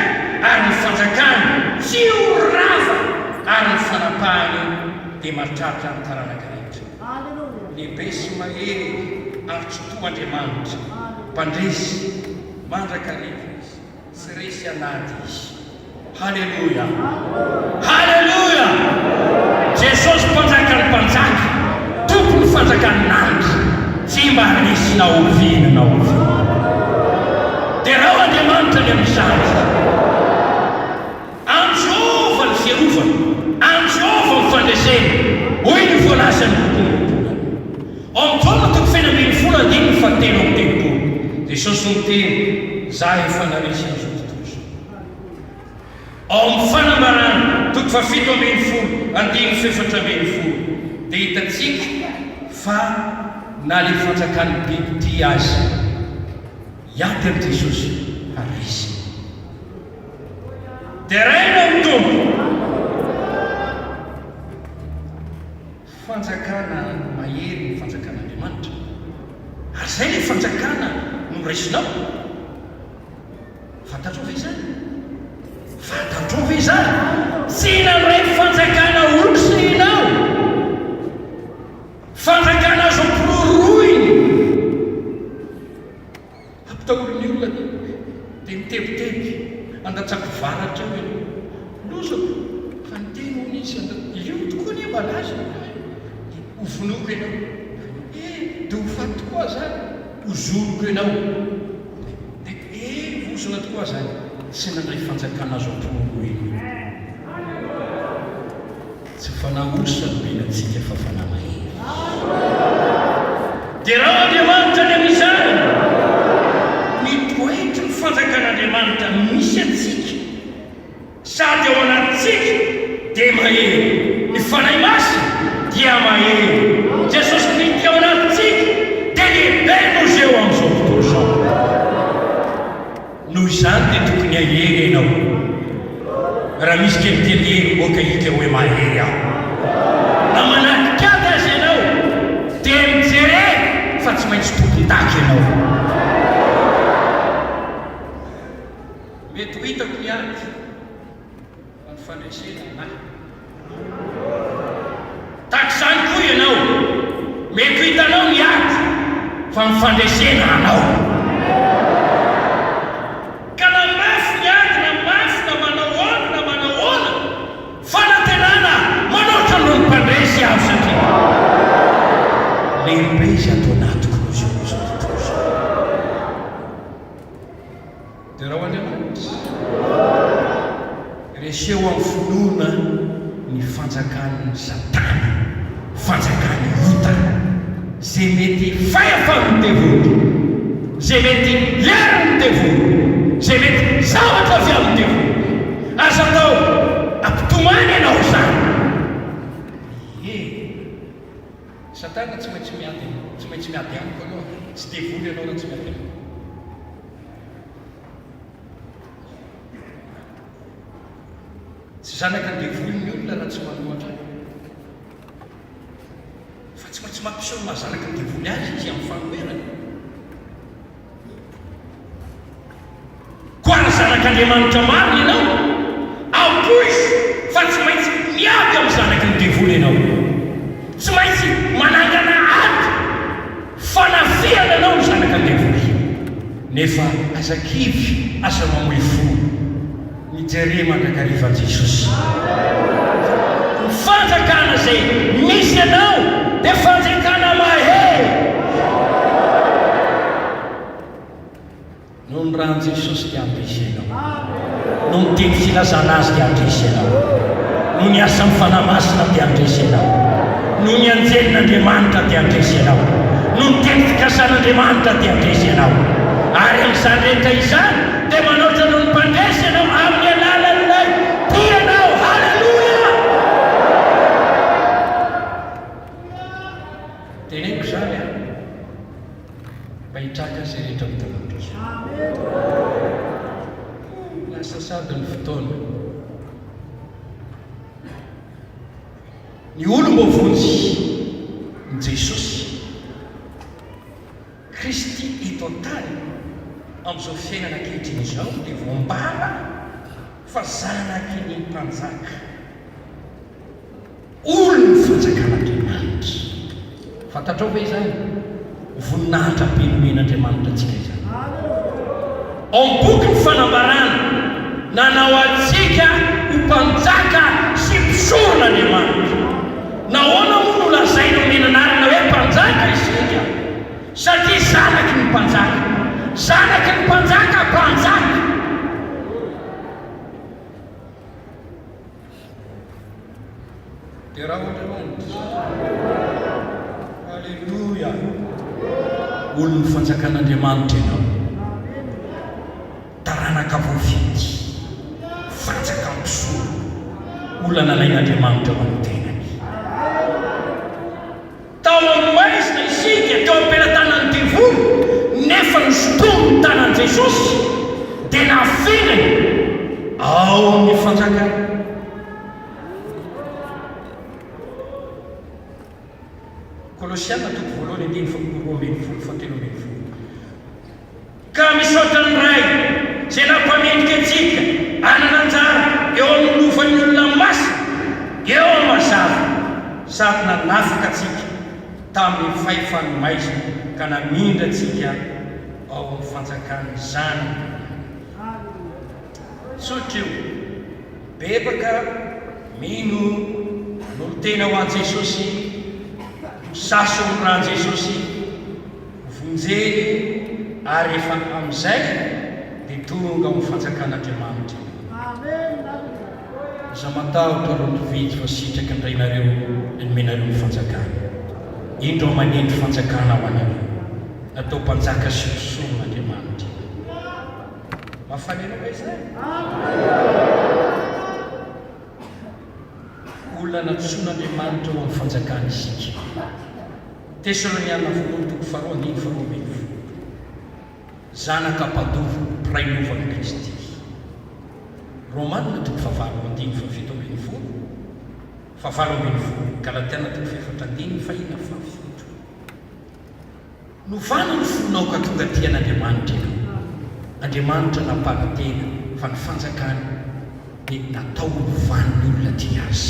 ary ny fanjakany tsy ho rava ary ny fanapahany dia mahatratra ny taranaka rehetra. Lehibe sy mahery ary tsitoha Andriamanitra, Mpandresy mandrakariva Izy, tsy resy an'ady Izy. Haleloia! Haleloia! Jesosy Mpanjakan'ny mpanjaka, Tompon'ny fanjakan'ny lanitra, tsy mba resy na oviana na oviana. Derao Andriamanitra ny amin'izany. An'i Jehovah ny fiarovana, an'i Jehovah ny fandresena, hoy ny voalazan'ny bokin'ny Ohabolana. Jesosy niteny, Za efa naresy an'izao tontolo izao. Ao amin'ny Fanambarana, toko fahafito ambin'ny folo, andininy fahefatra ambin'ny folo, dia hitantsika fa na ilay fanjakan'ny bibidia aza hiady amin'i Jesosy ary resiny. Deraina ny Tompo! Fanjakana mahery ny fanjakan'Andriamanitra. Ary izay ilay fanjakana noraisinao. Fantatrao ve izany? Fantatrao ve izany? Tsy nandray fanjakana osa ianao. Fanjakana azo ampirorohina. Ampitahorin'ny olona dia mitebiteby, andatsako varatra eo ianao. Lozako fa niteny hono izy, io tokoa anie mba laza e, dia hovonoiko ianao. Eh, dia ho faty tokoa aho izany, hozoniko ianao. Dia eh, vozona tokoa aho izany, tsy nandray fanjakana azo ampirorohina. Tsy fanahy osa no mila antsika fa fanahy mahery. Derao Andriamanitra ny amin'izany. Ny toetry ny fanjakan'Andriamanitra misy antsika sady ao anatintsika dia mahery. Ny Fanahy Masina dia mahery. Jesosy Kristy ao anatintsika dia lehibe noho izay eo amin'izao tontolo izao. Noho izany dia tokony hahery ianao. Raha misy kelikely hery miboaka hika hoe mahery aho. Na manadikady aza ianao dia mijere fa tsy maintsy tompon-daka ianao. Mety ho hitako ny ady. Fa ny fandresena anahy. Tahaka izany koa ianao. Mety ho hitanao ny ady, fa ny fandresena anao. Ka na mafy ny ady na mafy na manao ahoana na manao ahoana, fanantenana manoatra noho ny mpandresy aho satria lehibe izy ato anatiko noho izao izao tontolo izao. Derao Andriamanitra. Reseo amin'ny finoana ny fanjakan'i Satana, fanjakan'ny ota, izay mety fahefan'ny devoly, izay mety herin'ny devoly, izay mety zavatra avy amin'ny devoly. Aza atao ampitomany ianao izany. Ie. Satana tsy maintsy miady, tsy maintsy miady amiko aloha. Tsy devoly ianao raha tsy miady amiko. Tsy zanaka ny devoly ny olona raha tsy manohatra ahy. Fa tsy maintsy mampiseho ny maha zanaky ny devoly azy izy amin'ny fanoherany. Koa raha zanak'Andriamanitra marina ianao, ampoizo fa tsy maintsy miady amin'ny zanaky ny devoly ianao. Tsy maintsy manangana ady fanafihana anao ny zanaka devoly. Nefa aza kivy, aza mamoy fo. Mijere mandrakariva an'i Jesosy. Ny fanjakana izay misy anao dia fanjakana mahery. Noho ny ran'i Jesosy dia handresy ianao. Noho ny teny filazana Azy dia handresy ianao. Noho ny asan'ny Fanahy Masina dia handresy ianao. Noho ny anjelin'Andriamanitra dia handresy ianao. Noho ny teny fikasan'Andriamanitra dia handresy ianao. Ary amin'izany rehetra izany dia manaotra noho ny mpandresy ianao amin'ny alalan'ilay tia anao. Haleloia! Teneniko izany an! Mba hitraka izay rehetra mitana-doza. Lasa sady ny fotoana. Ny olom-boavonjy, ny Jesosy Kristy eto an-tany amin'izao fiainana ankehitriny izao dia voambara fa zanaky ny mpanjaka. Olon'ny fanjakan'Andriamanitra. Fantatrao ve izany? Voninahitra be nomen'Andriamanitra antsika izany. Ao amin'ny bokin'ny Fanambarana, nanao antsika ho mpanjaka sy mpisorona Andriamanitra. Nahoana moa no lazaina omena anarana hoe mpanjaka isika? Satria zanaky ny mpanjaka. Zanaky ny mpanjaka, mpanjaka. Derao Andriamanitra. Aleloia. Olon'ny fanjakan'Andriamanitra ianao. Olona nalain'Andriamanitra ho an'ny tenany. Tao amin'ny maizina isika, teo am-pelatanan'ny devoly, nefa nosintomin'ny tanan'i Jesosy, dia nafindrany ao amin'ny fanjakany. Kolosiana toko voalohany andininy faha 12 faha 13. Ka misaotra ny Ray izay nampamendrika antsika hanana anjara eo amin'ny lovan'ny olona masina eo amin'ny mazava sady nanafaka antsika tamin'ny fahefan'ny maizina ka namindra antsika ao amin'ny fanjakan'ny Zanany malala. Tsotra io. Bebaka, mino, manolo-tena ho an'i Jesosy, misaso ny ran'i Jesosy, Vonjeny ary rehefa amin'izay dia tonga ao amin'ny fanjakan'Andriamanitra ianao. Aza matahotra ry mpividy fa sitraky ny Rainareo ny nomenareo ny fanjakana. Indro aho manendry fanjakana ho anareo. Natao mpanjaka sy mpisorona Andriamanitra ianao. Mahafaly anao ve izany? Olona nantsoin'Andriamanitra ho amin'ny fanjakany isika. Tesaloniana voalohany toko faharoa andininy faharoa ambin'ny folo. Zanaka mpandova, mpiray lova amin'i Kristy. Romana toko fahavalo andininy fahafito ambin'ny folo, fahavalo ambin'ny folo, Galatiana toko fahefatra andininy fahina fahafito. Novana ny fonao ka tonga tia an'Andriamanitra ianao. Andriamanitra nampanantena fa ny fanjakany dia natao ho lovan'ny olona tia azy.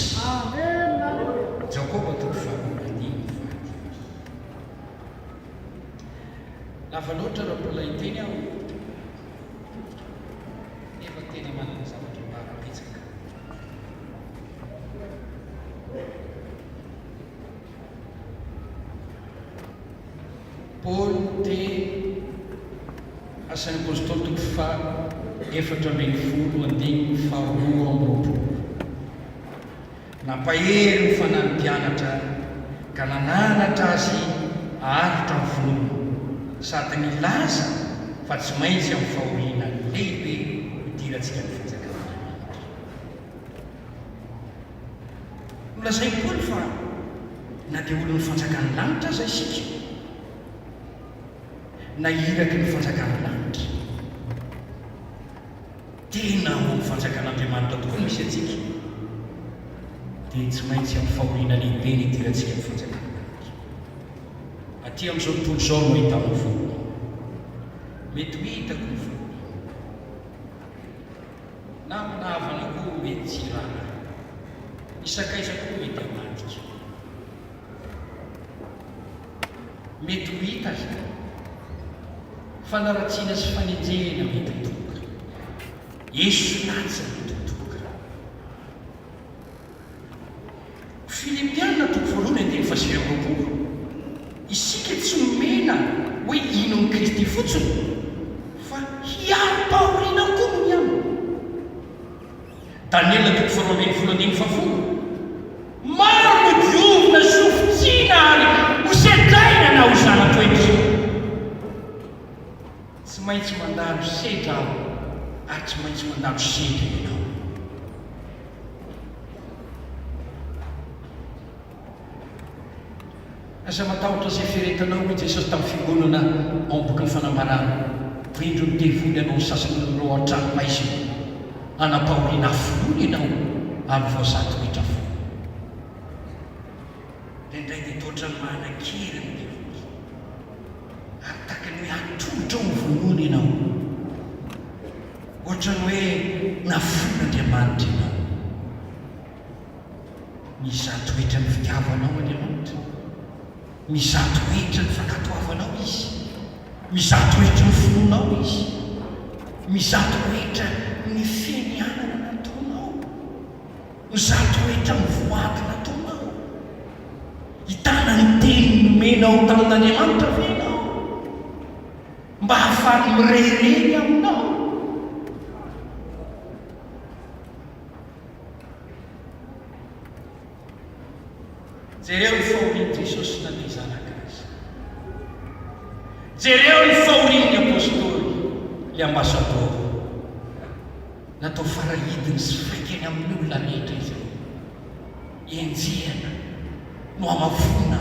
Jakoba toko faharoa andininy fahadimy. Lava loatra raha mbola hiteny aho, nefa tena manana zavatra ambara betsaka. Paoly niteny, Asan'ny Apostoly toko faha 14 andininy faha 22. Nampahery ny fanahy ny mpianatra ka nananatra azy haharitra amin'ny finoana, sady nilaza fa tsy maintsy amin'ny fahoriana lehibe hidirantsika ny fanjakan'Andriamanitra. Nolazain'i Paoly fa na dia olon'ny fanjakan'ny lanitra aza isika, na iraky ny fanjakan'ny lanitra, tena ao amin'ny fanjakan'Andriamanitra tokoa no misy antsika, dia tsy maintsy amin'ny fahoriana lehibe ny hidirantsika amin'ny fanjakan'ny lanitra. Aty amin'izao tontolo izao no ahitana ny fahoriana. Mety ho hitako ny fahoriana. Namana havana koa mety tsy hiraharaha. Ny sakaiza koa mety hamadika. Mety ho hita izany. Fanaratsiana sy fanenjehena mety ho tonga. Eso latsa mety ho tonga. Filipiana toko voalohany andininy faha 29, Isika tsy nomena hoe hino an'i Kristy fotsiny, fa hiari-pahoriana koa noho ny aminy. Daniela toko faharoa ambin'ny folo andininy fahafolo, Maro no diovina sy hofotsiana ary hosedraina na ho zana-toetra. Tsy maintsy mandalo sedra aho ary tsy maintsy mandalo sedra ianao. Aza matahotra izay firehetanao, hoy Jesosy tamin'ny fiangonana ao amin'ny bokin'ny Fanambarana. Fa indro ny devoly hanao ny sasany aminareo ao an-tranomaizina, hanam-pahoriana hafoloana ianao, ary ho voazaha toetra foana. Indraindray dia toa ohatran'ny manan-kery ny devoly, ary tahaka ny hoe atolotra ho vonoina ianao. Ohatran'ny hoe nafoin'Andriamanitra ianao. Mizaha toetra ny fitiavanao Andriamanitra. Mizaha toetra ny fankatoavanao Izy. Mizaha toetra ny finoanao Izy. Mizaha toetra ny fianianana nataonao. Mizaha toetra ny voady nataonao. Hitana ny teny nomenao tamin'Andriamanitra ve ianao? Mba hahafahany mirehirehy aminao. Jereo ny fahorian'i Jesosy na dia zanaka aza. Jereo ny fahorian'ny apostoly, ilay ambasadaoro. Natao farahidiny sy faikany amin'ny olona rehetra izy ireo. Enjehina, nohamavoina,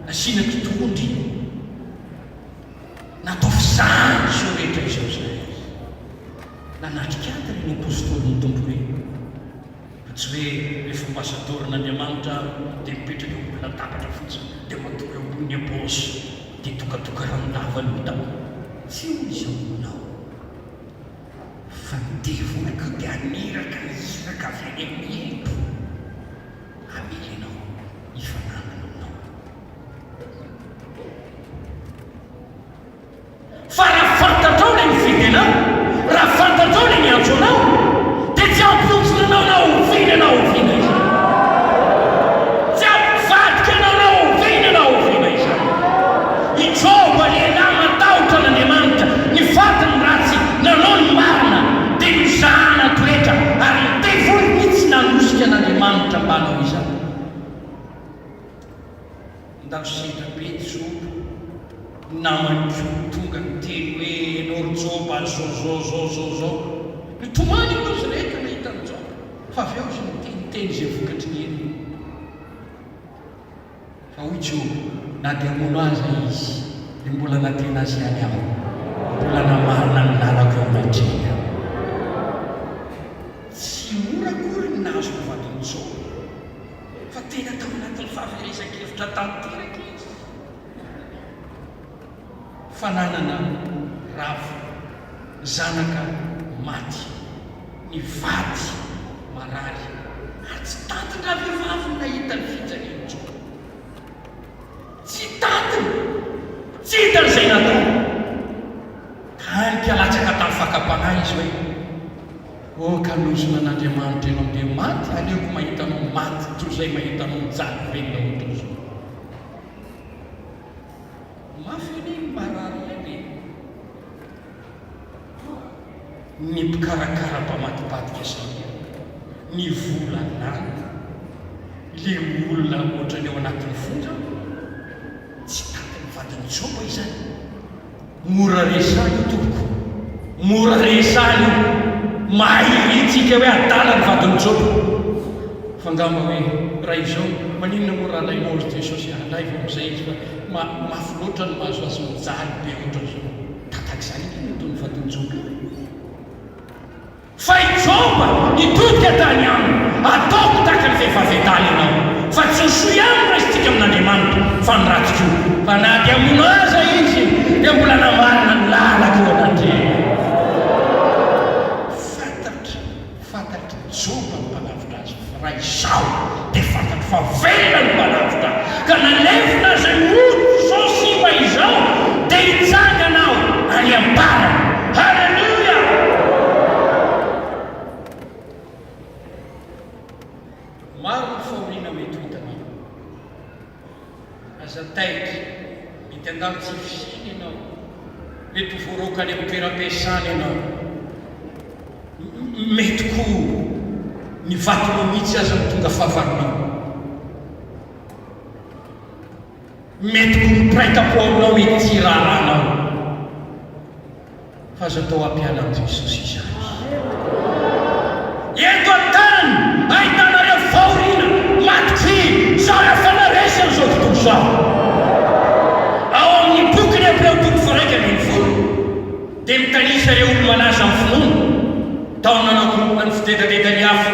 nasiana totohondry, natao fizahana izao rehetra izao izay. Nanatrika ahy ireny apostolin'ny Tompo ireny. Fa tsy hoe rehefa ambasadaoron'Andriamanitra aho dia mipetraka eo ambony latabatra fotsiny dia matory eo ambonin'ny éponge dia tokatoka ranondava no hitako. Tsy io izao no. Fa ny devoly koa dia haniraka iraka avy any amin'ny helo hamely anao hifanangana aminao. Fa raha fantatrao ilay nifidy anao, raha fantatrao ilay niantso anao, dia tsy hampihontsina anao na oviana na oviana izany. Tsy hampivadika anao na oviana na oviana izany. I Joba, lehilahy matahotra an'Andriamanitra, nifady ny ratsy, nanao ny marina, dia nozahana toetra, ary ny devoly mihitsy nanosika an'Andriamanitra mba hanao izany. Nandalo sedra be Joba. Ny namany koa tonga niteny hoe, Ianao ry Joba, zao zao zao zao zao. Nitomany aloha izy rehetra nahita an'i Joba, fa avy eo izy niteniteny izay vokatry ny heriny. Fa hoy Joba, Na dia hamono ahy aza izy, dia mbola nanantena azy ihany aho, mbola namarina ny lalako eo anatrehany aho. Tsy mora akory ny nahazo ny vadin'i Joba, fa tena tao anatin'ny fahaverezan-kevitra tanteraka izy. Fananana rava, zanaka maty, ny vady marary, ary tsy tantin-dravehivavy ny nahita ny fijalian'i Joba. Tsy tantiny, tsy hitany izay natao. Ka hany ka latsaka tamin'ny fakam-panahy izy hoe, Oh, ka nozona an'Andriamanitra ianao dia maty, aleoko mahita anao maty toy izay mahita anao mijaly velona ohatran'izao. Mafy anie ny marary eny e! Ny mpikarakara mpamadibadika sahirana, ny vola lany, le olona ohatran'ny ao anatin'ny fonja, tsy tantiny vadin'i Joba izany. Mora resahina io tompoko, mora resahina io. Mahay ery tsika hoe adala ny vadin'i Joba. Fa angamba hoe raha izao, maninona moa raha alainao ry Jesosy alaivo amin'izay izy fa mafy loatra ny mahazo azy mijaly be ohatran'izao. Tatak'izany ange ny ataon'ny vadin'i Joba io e. Fa i Joba nitodika tany aminy, Ataoko tahaka ny vehivavy adala ianao, fa tsy ny soa ihany no raisintsika amin'Andriamanitra, fa ny ratsy koa. Fa na dia hamono aza izy, dia mbola namarina ny lalako eo anatrehany. Fantatry, fantatr'i Joba ny Mpanavotra azy, fa raha izaho, dia fantatro fa velona ny Mpanavotra ahy, ka na levona aza ny hoditro izao simba izao, dia hitsangana aho any am-parany. Haleloia! Maro ny fahoriana mety ho hitanao. Aza taitra, mety handalo tsy fihiny ianao, mety ho voaroaka any amin'ny toeram-piasana ianao, mety koa ny vadinao mihitsy aza no tonga fahavalonao. Mety koa ny mpiray tampo aminao mety tsy hiraharaha anao. Fa aza atao hampiala an'i Jesosy izany. Eto an-tany ahitanareo fahoriana, matokia, izaho efa naresy an'izao tontolo izao. Ao amin'ny bokin'ny Hebreo toko faha-11 dia mitanisa ireo olo-malaza amin'ny finoana, tao ny nanao korontana ny fidedadedan'ny afo,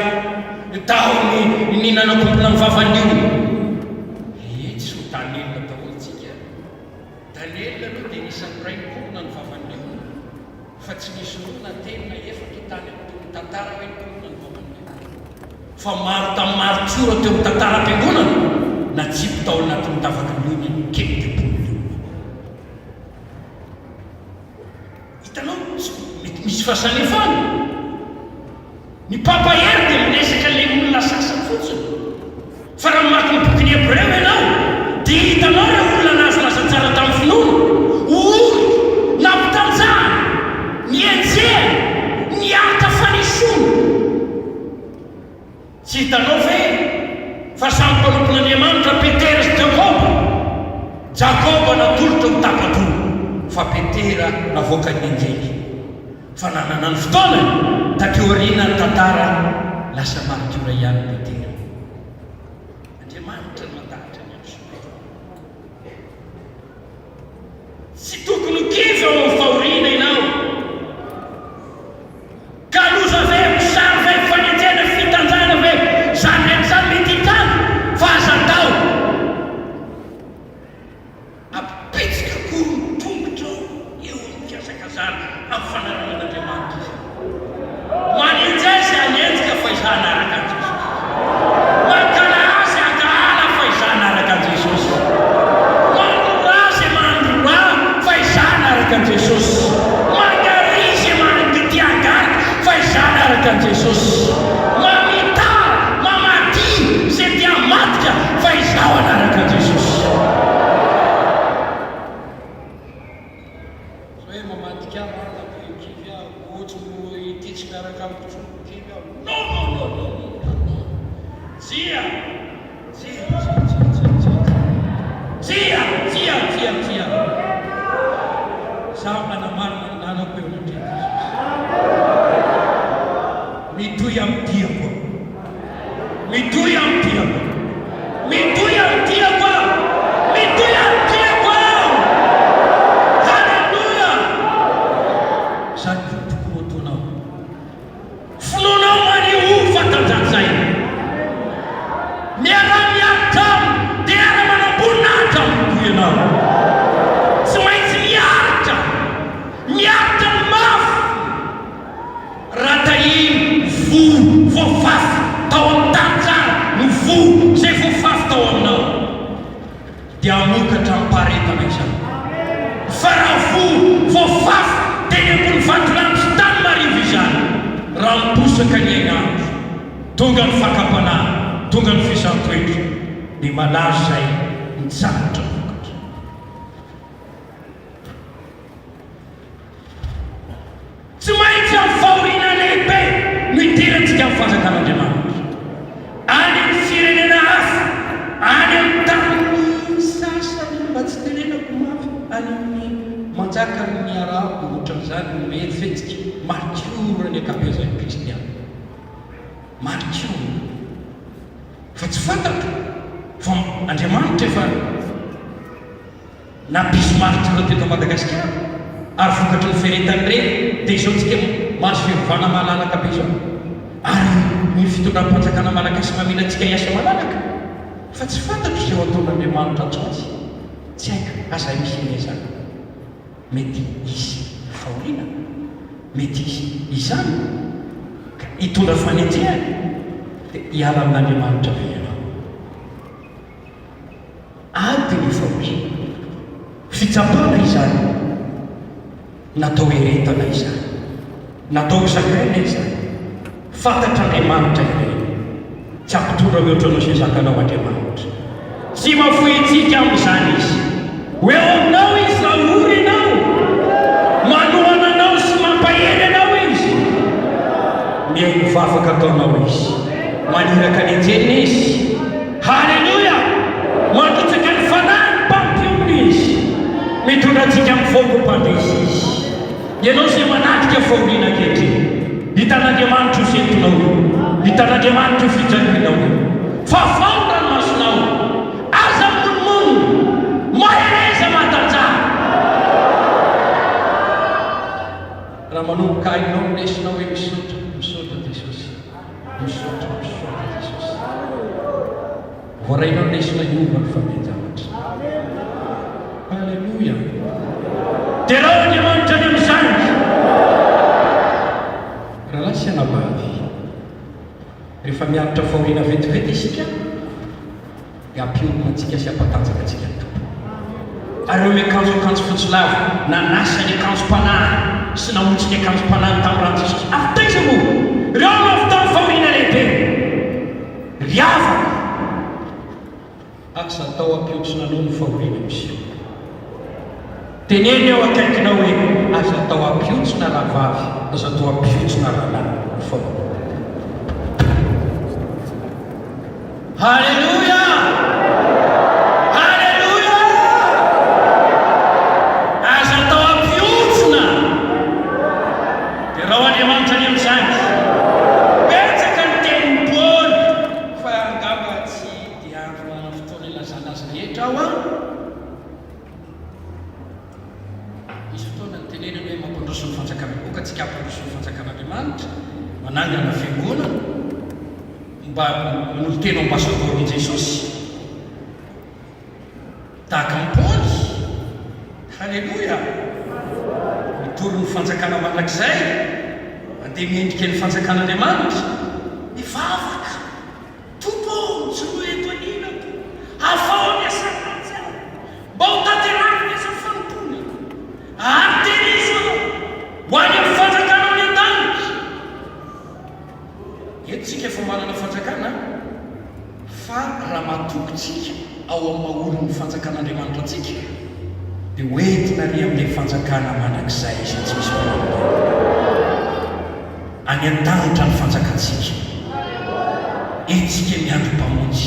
tao ny ny nanao korontana ny vavan'ny olona. Ee, tsy ho Daniela daholo tsika. Daniela aloha dia anisan'ny iray nikorona ny vavan'ny liona, fa tsy nisy roa na telo na efatra tany amin'ny teo amin'ny tantara hoe nikorona ny vavan'ny liona. Fa maro tamin'ny maritiora teo amin'ny tantaram-piangonana natsipy tao anatin'ny davaky ny liona ny kelikepony liona. Hitanao, tsy mety misy fahasamihafana. Ny Papa Hery dia miresaka ilay olona sasany fotsiny. Fa raha mamaky ny bokin'ny Hebreo ianao, dia hitanao ireo olona nahazo laza tsara tamin'ny finoana, ory, nampitanjahana, nihenjehana, niaritra fanesoana. Tsy hitanao ve fa samy mpanompon'Andriamanitra Petera sy Jakoba? Jakoba natolotra ho tapa-doha, fa Petera navoakan'ny anjely. Fa nanana ny fotoanany, taty aoriana ny tantara, lasa maritiora ihany Petera. Tsy tokony ho kivy ao amin'ny fahoriana ianao. Ka loza ve, mosary ve, fanenjehana, fitanjahana ve, izany rehetra izany mety hitranga fa aza atao. Ampitsika akory ny tongotrao eo amin'ny fihazakazahana amin'ny fanarahana an'Andriamanitra izany. Manenjy azy hanenjika fa izaho hanaraka an'i Jesosy. Mankahala azy hankahala fa izaho hanaraka an'i Jesosy. Mandrora azy mandrora fa izaho hanaraka an'i Jesosy. Mangaria izay mangidy hangarika fa izaho hanaraka an'i Jesosy. Mamitaha, mamadia izay te hamadika fa izaho hanaraka an'i Jesosy. Tsy hoe mamadika ahy marina dia kivy aho, ohatry ny ity tsy miaraka amiko intsony dia kivy aho. Non non non non non non. Tsia! Tsia, tsia, tsia, tsia, tsia, tsia. Tsia, tsia, tsia, tsia. Izaho manamarina ny lalako eo anatrehan'i Jesosy. Mitohy amin'ny diako aho. Mitohy amin'ny diako. Mitohy amin'ny diako aho. Mitohy amin'ny diako aho. Haleloia! Izany koa no tokony ho ataonao. Finoanao maneho fatanjahan-tsaina. Miaraha miaritra aminy dia hiara-manam-boninahitra aminy koa ianao. Tsy maintsy miaritra. Miaritra ny mafy. Raha tahiry voa voafafy tao amin'ny tany tsara ny voa izay voafafy tao aminao, dia hamokatra amim-paharetana izany. Fa raha voa voafafy teny ambony vatolampy sy tany marivo izany, raha miposaka ny hainandro, tonga ny fakam-panahy, tonga ny fizahan-toetra, dia malazo izay mitsahatra vokatra. Tsy maintsy amin'ny fahoriana lehibe no hidirantsika amin'ny fanjakan'Andriamanitra. Any amin'ny firenena hafa, any amin'ny tany sasany, mba tsy tenenako mafy, any amin'ny manjaka ny Arabo ohatran'izany no mihetsihetsika, martiora ny ankabeazan'ny kristiana. Martiora. Fa tsy fantatro fa Andriamanitra efa. Nampisy martiora teto Madagasikara ary vokatry ny fiaretan'ireny dia izao tsika mahazo fiovana malalaka be izao ary ny fitondram-panjakana malagasy mamela antsika hiasa malalaka fa tsy fantatro izay ho ataon'Andriamanitra atsy ho atsy tsy haiko aza misy anie izany mety hisy fahoriana mety hisy izany ka hitondra fanenjehana dia hiala amin'Andriamanitra ve ianao? Ady ny fahoriana. Fitsapana izany. Natao heretana izany. Natao ho zakaina izany. Fantatr'Andriamanitra ireny. Tsy hampitondra mihoatra noho izay zakanao Andriamanitra. Tsy mahafoy antsika amin'izany Izy. Ho eo aminao Izy raha ory ianao. Manohana anao sy mampahery anao Izy. Mihaino ny vavaka ataonao Izy. Maniraka ny anjeliny Izy. Haleloia! Mandrotsaka ny Fanahiny mpampionona Izy. Mitondra antsika amin'ny fomba mpandresy Izy. Ianao izay manatrika fahoriana ankehitriny, hitan'Andriamanitra io sentonao io. Hitan'Andriamanitra io fijalianao io. Fafao ny ranomasonao. Aza mimonomonona. Mahereza mahatanjaha. Raha manomboka hainao ny lesona hoe misaotra, misaotra Jesosy. Misaotra, misaotra Jesosy. Voarainao ny lesona hiova ny fandehan-javatra. Alléluia. Derao Andriamanitra ny amin'izany. Rahalahy sy anabavy, rehefa miaritra fahoriana vetivety isika, dia hampiorina antsika sy hampatanjaka antsika ny Tompo. Ary ireo miakanjo akanjo fotsy lava, nanasa ny akanjom-panahiny sy namonjy ny akanjom-panahiny tamin'ny ran'i Jesosy. Avy taiza moa? Ireo no avy tamin'ny fahoriana lehibe. Ry havana, aza atao hampihontsona anao ny fahoriana miseho. Teneno eo akaikinao hoe, Aza atao hampihontsona rahavavy, aza atao hampihontsona rahalahy ny fahoriana. Haleloia! Haleloia! Aza atao hampihontsona! Derao Andriamanitra ny amin'izany. Betsaka ny tenin'i Paoly fa angamba tsy dia andro manana fotoana ilazana azy rehetra aho an! antsika hampandroso ny fanjakan'Andriamanitra, manangana fiangonana, mba manolo-tena ho ambasadaoron'i Jesosy. Tahaka an'i Paoly. Haleloia! Mitory ny fanjakana mandrakizay, mandeha miendrika ny fanjakan'Andriamanitra, mivavaka. Tompo ô, mijoroa eto anilako, afaho ny asa ratsy aho, mba ho tanterahiko ny asa fanompoana, ary tehirizo aho ho any amin'ny fanjakanao any an-danitra. Eto tsika efa manana fanjakana fa raha matoky tsika ao amin'ny maha olon'ny fanjakan'Andriamanitra antsika dia ho entina ary amin'ilay fanjakana mandrakizay izay tsy misy mpananotena. Any an-danitra ny fanjakantsika. Eto tsika miandry Mpamonjy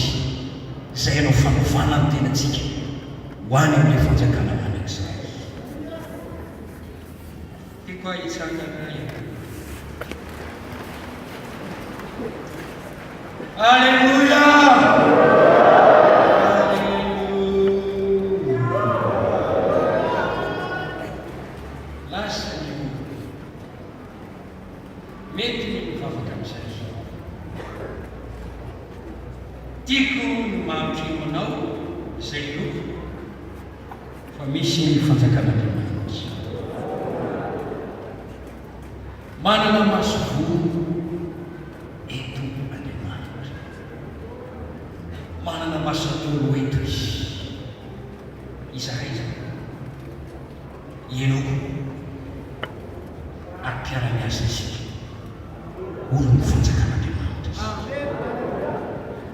izay hanao fanovana ny tenantsika ho any amin'ilay fanjakana mandrakizay. Tiako aho hitsangana ianareo. Aleloia! Aleloia! Lasa ny olona. Mety ny mivavaka amin'izay. Tiako ny mampino anao izay inoako. Fa misy ny fanjakan'Andriamanitra. Manana masoivoho eto Andriamanitra. Manana ambasadaoro eto Izy. Izahay izany. Ianao koa. Ary mpiara-miasa isika. Olon'ny fanjakan'Andriamanitra isika.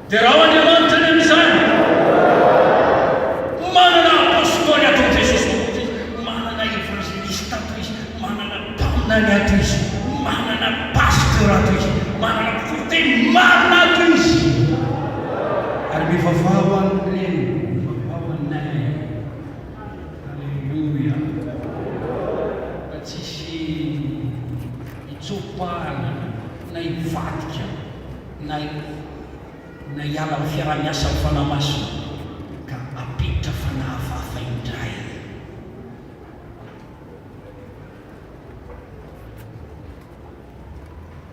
Derao Andriamanitra ny amin'izany. Manana apostoly ato amin'i Jesosy Tompo izy, manana evangelista ato izy, manana mpaminany ato izy, manana pasteur ato izy, manana mpitoriteny marina ato izy. Ary mivavaha ho an'ireny, mivavaha ho anay. Aleloia. Mba tsisy hitsopahana na hivadika na na hiala amin'ny fiaraha-miasa amin'ny Fanahy Masina ka hampiditra fanahy hafahafa indray.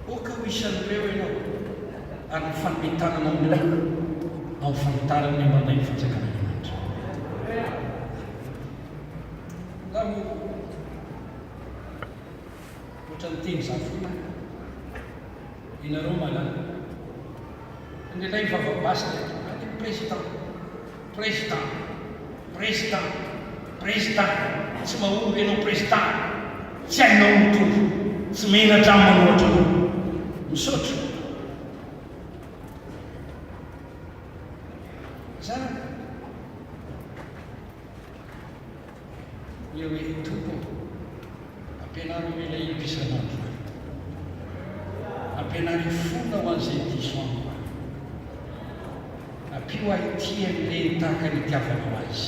Aoka ho isan'ireo ianao ary mifanome tanana amin'ireo amin'ny fanitarana ny mandray ny fanjakan'Andriamanitra. Angaha moa ohatran'ny teny izaho foana aho. Ianareo mahalala. Indraindray ny vava basy dia tonga any président, président, président, président, tsy mahomby ianao président, tsy hainao mitondra, tsy menatra aho manohatra anao. Misaotra. Za. Ny hoe, Tompo ô, ampianaro mila hino isan'andro aho. Ampianaro hifona ho an'izay diso amiko aho. Ampio ahy hitia an'ireny tahaka ny itiavanao azy.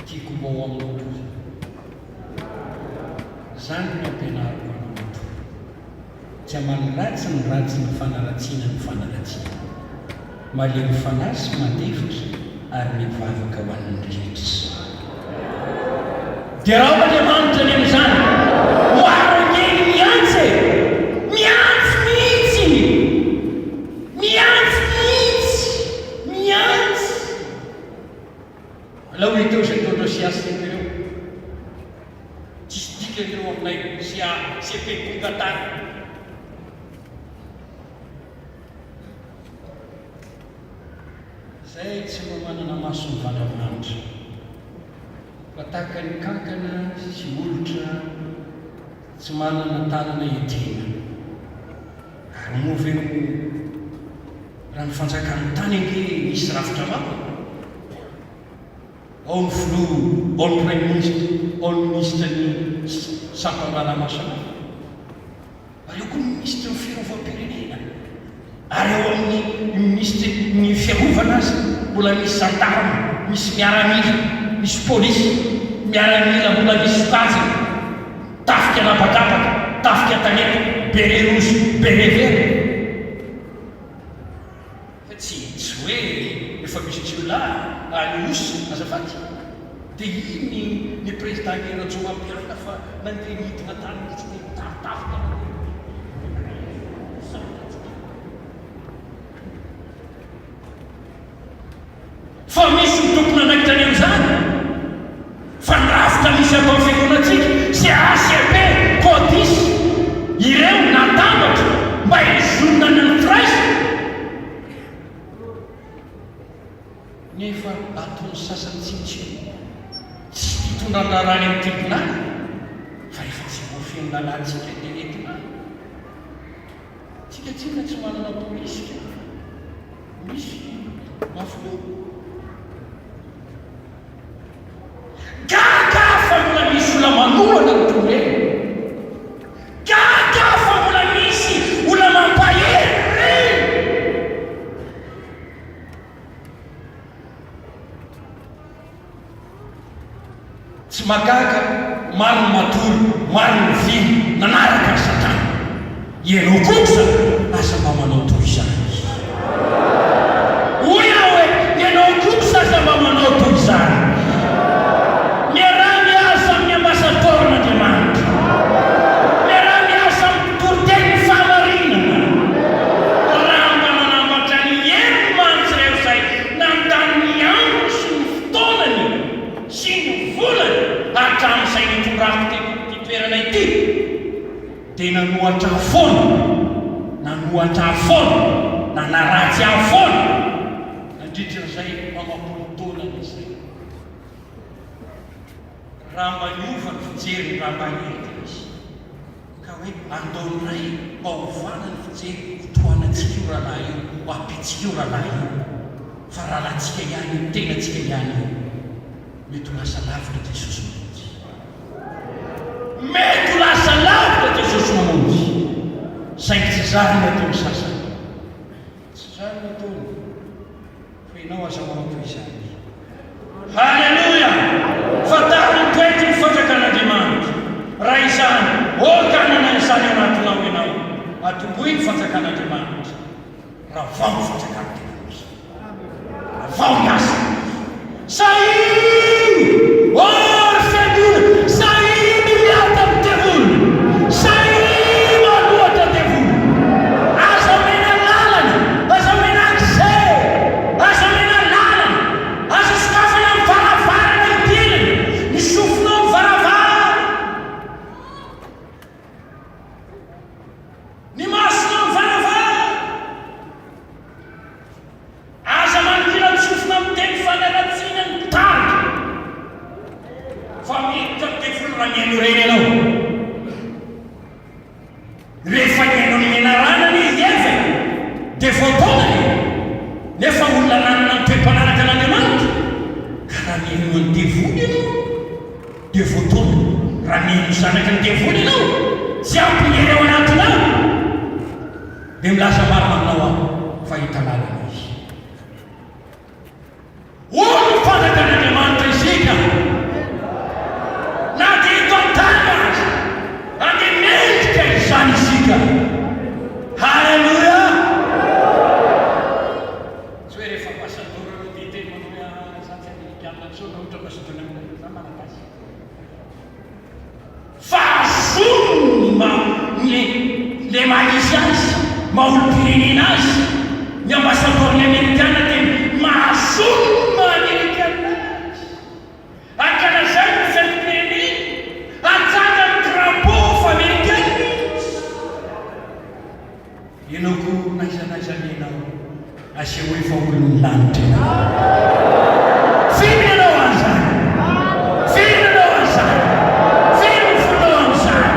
Tiako mba ho aminao koa izany. Izany no ampianariko anao eto. Tsy hamaly ratsy ny ratsy ny fanaratsiana ny fanaratsiana. Malemy fanahy sy mandefitra ary mivavaka ho an'ny rehetra. Derao Andriamanitra ny amin'izany. Maro ange ny miantso e! Miantso mihitsy! Miantso mihitsy! Miantso! Alao hita eo izay ataon'ireo CACP ireo. Tsisy dikany ireo aminay CACP tonga tany. Izay tsy mba manana maso mivandravandra, fa tahaka ny kankana sy olitra tsy manana tanana hiadiana. Ary moa ve ho raha ny fanjakan'ny tany ange misy rafitra maro e? Ao ny filoha, ao ny praiminisitra, ao ny minisitry ny sampan-draharaha maro samihafa. Ary eo koa ny minisitry ny fiarovam-pirenena. Ary ao amin'ny minisitry ny fiarovana aza mbola misy zandarma, misy miaramila, misy polisy, miaramila mbola misy sokajiny, tafika an'habakabaka, tafika an-tanety, béret rouge, béret vert. Fa tsy tsy hoe efa misy jiolahy any Ihosy azafady. Dia iny ny président Hery Rajaonarimampianina fa nandeha nidina tany mihitsy dia nitafitafika nandeha. Fa misy ny tompon'andraikitra ny amin'izany. Fa ny rafitra misy ato amin'ny fiangonantsika, CACP, Codis, ireo natambatra mba hizonana ny firaisana. Nefa ataon'ny sasany tsinontsinona, tsy fitondran-draharaha any amin'ny tribonaly, fa rehefa tsy voafehin'ny lalàntsika dia entina any. Tsika tsinona tsy manana polisy ka misy mafy loha. Gaga aho fa mbola misy olona manohana ny tolona. Gaga aho fa mbola misy olona mampahery ireny. Tsy mahagaga, maro ny matory, maro ny vily nanaraka an'i Satana. Ianao kosa aza mba manao toy izany. Hoy aho hoe, ianao kosa aza mba manao toy izany. Miaraha miasa amin'ny ambasadaoron'Andriamanitra. Miaraha miasa amin'ny mpitoriteny ny fahamarinana. Raha mba nanambatra ny heriny mantsy ireo izay nandany ny androny sy ny fotoanany sy ny volany hatramin'izay nitondrako teto amin'ity toerana ity, dia nanohatra ahy foana, nanohatra ahy foana, nanaratsy ahy foana nandritra izay amam-polo taonany izay. Raha mba niova ny fijeriny, raha mba nety izy. Ka hoe andao indray mba hovana ny fijery ho tohanantsika io rahalahy io, ho ampiantsika io rahalahy io, fa rahalahintsika ihany io, tenantsika ihany io. Mety ho lasa lavitra Jesosy Mamonjy. Mety ho lasa lavitra Jesosy Mamonjy. Saingy tsy izany no ataon'ny sasany. Tsy izany no ataony. Fa ianao aza manao toy izany. Haleloia! Fantaro ny toetry ny fanjakan'Andriamanitra. Raha izany, aoka hanana an'izany ao anatinao ianao. Atombohy ny fanjakan'Andriamanitra. Ravao ny fanjakan'ny devoly. Ravao ny asany. Sahio! Oh, ry fiangonana, sahio miady amin'ny devoly! Sahio manohatra devoly! Aza omena lalana, aza omena accès, aza omena lalana, aza sokafana ny varavarana hidirany, ny sofinao ny varavarana, ny masonao ny varavarana. Aza manongilan-tsofina amin'ny teny fanaratsiana ny mpitarika, fa miditra ny devoly raha mihaino ireny ianao. Rehefa nihaino ny menarana anie i Eva e, dia voataonany e, nefa olona nanana ny toe-panaraka an'Andriamanitra, ka raha mihaino an'ny devoly ianao, dia voataonany. Raha mihaino ny zanaky ny devoly ianao, tsy ampy ny hery ao anatinao. Dia milaza marina aminao aho fa hita lalana izy. Olon'ny fanjakan'Andriamanitra isika, na dia eto an-tany aza, ary dia mendrika izany isika. Haleloia! Tsy hoe rehefa ambasadaoro ianao dia hiteny manao hoe ah, za tsy amerikana intsony na ohatra ambasadaoro amerikana, za malagasy. Fa azony ny maha ny le maha izy azy, maha olom-pirenena azy, ny ambasadaoron'ny amerikana dia mahazony ny maha amerikana azy. Ankalazainy ny fetim-pireneny, atsangany drapeau fa amerikana izy. Ianao koa n'aiza n'aiza alehanao, asehoy fa olon'ny lanitra ianao. Firy ianao an'izany? Firy ianao an'izany? Firy ny fonao amin'izany?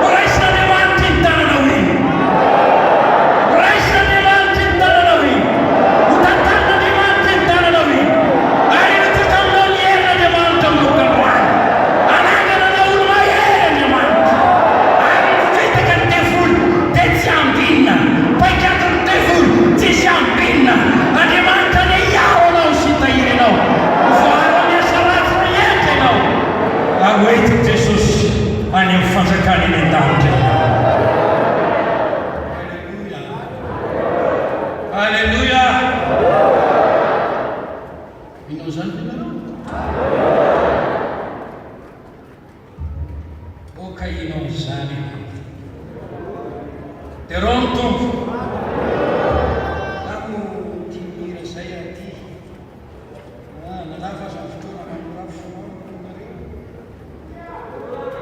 Ho raisin'Andriamanitra iny tananao iny. Ho raisin'Andriamanitra iny tananao iny. Ho tantanin'Andriamanitra iny tananao iny. Ary hirotsaka aminao ny herin'Andriamanitra manomboka androany. Hanangana anao olo-mahery Andriamanitra. Ary ny fitaka ny devoly dia tsy ambinina. Paikadin'ny devoly tsisy ambinina. Andriamanitra anie hiaro anao sy hitahiry anao. Ho voaaro amin'ny asa ratsy rehetra ianao. Ary ho entin'i Jesosy any amin'ny fanjakany any an-danitra ianao. Aleloia. Aleloia. Mino an'izany ve nareo? lava aza ny fotoana manorafo fo amiko nareo.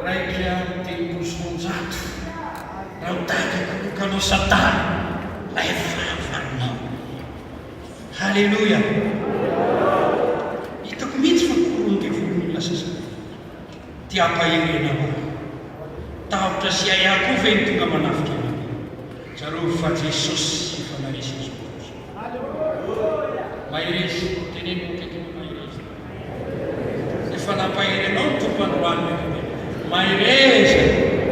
231 raha mitady hikoroka anao satana lay fahavalonao. Haleloia! Hitako mihitsy fa korohon'ny devoly ny olona sasany. Te hampahery anao aho. Tahotra sy ahiahy koa ve no tonga manafika anareo? Tsarovy fa Jesosy efa naresy izao tontolo izao. Mahereza, teneno eo akaikinao mahereza. Efa nampahery anao ny Tompo androany ry Rabe. Mahereza,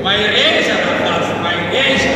mahereza rahavavy, mahereza.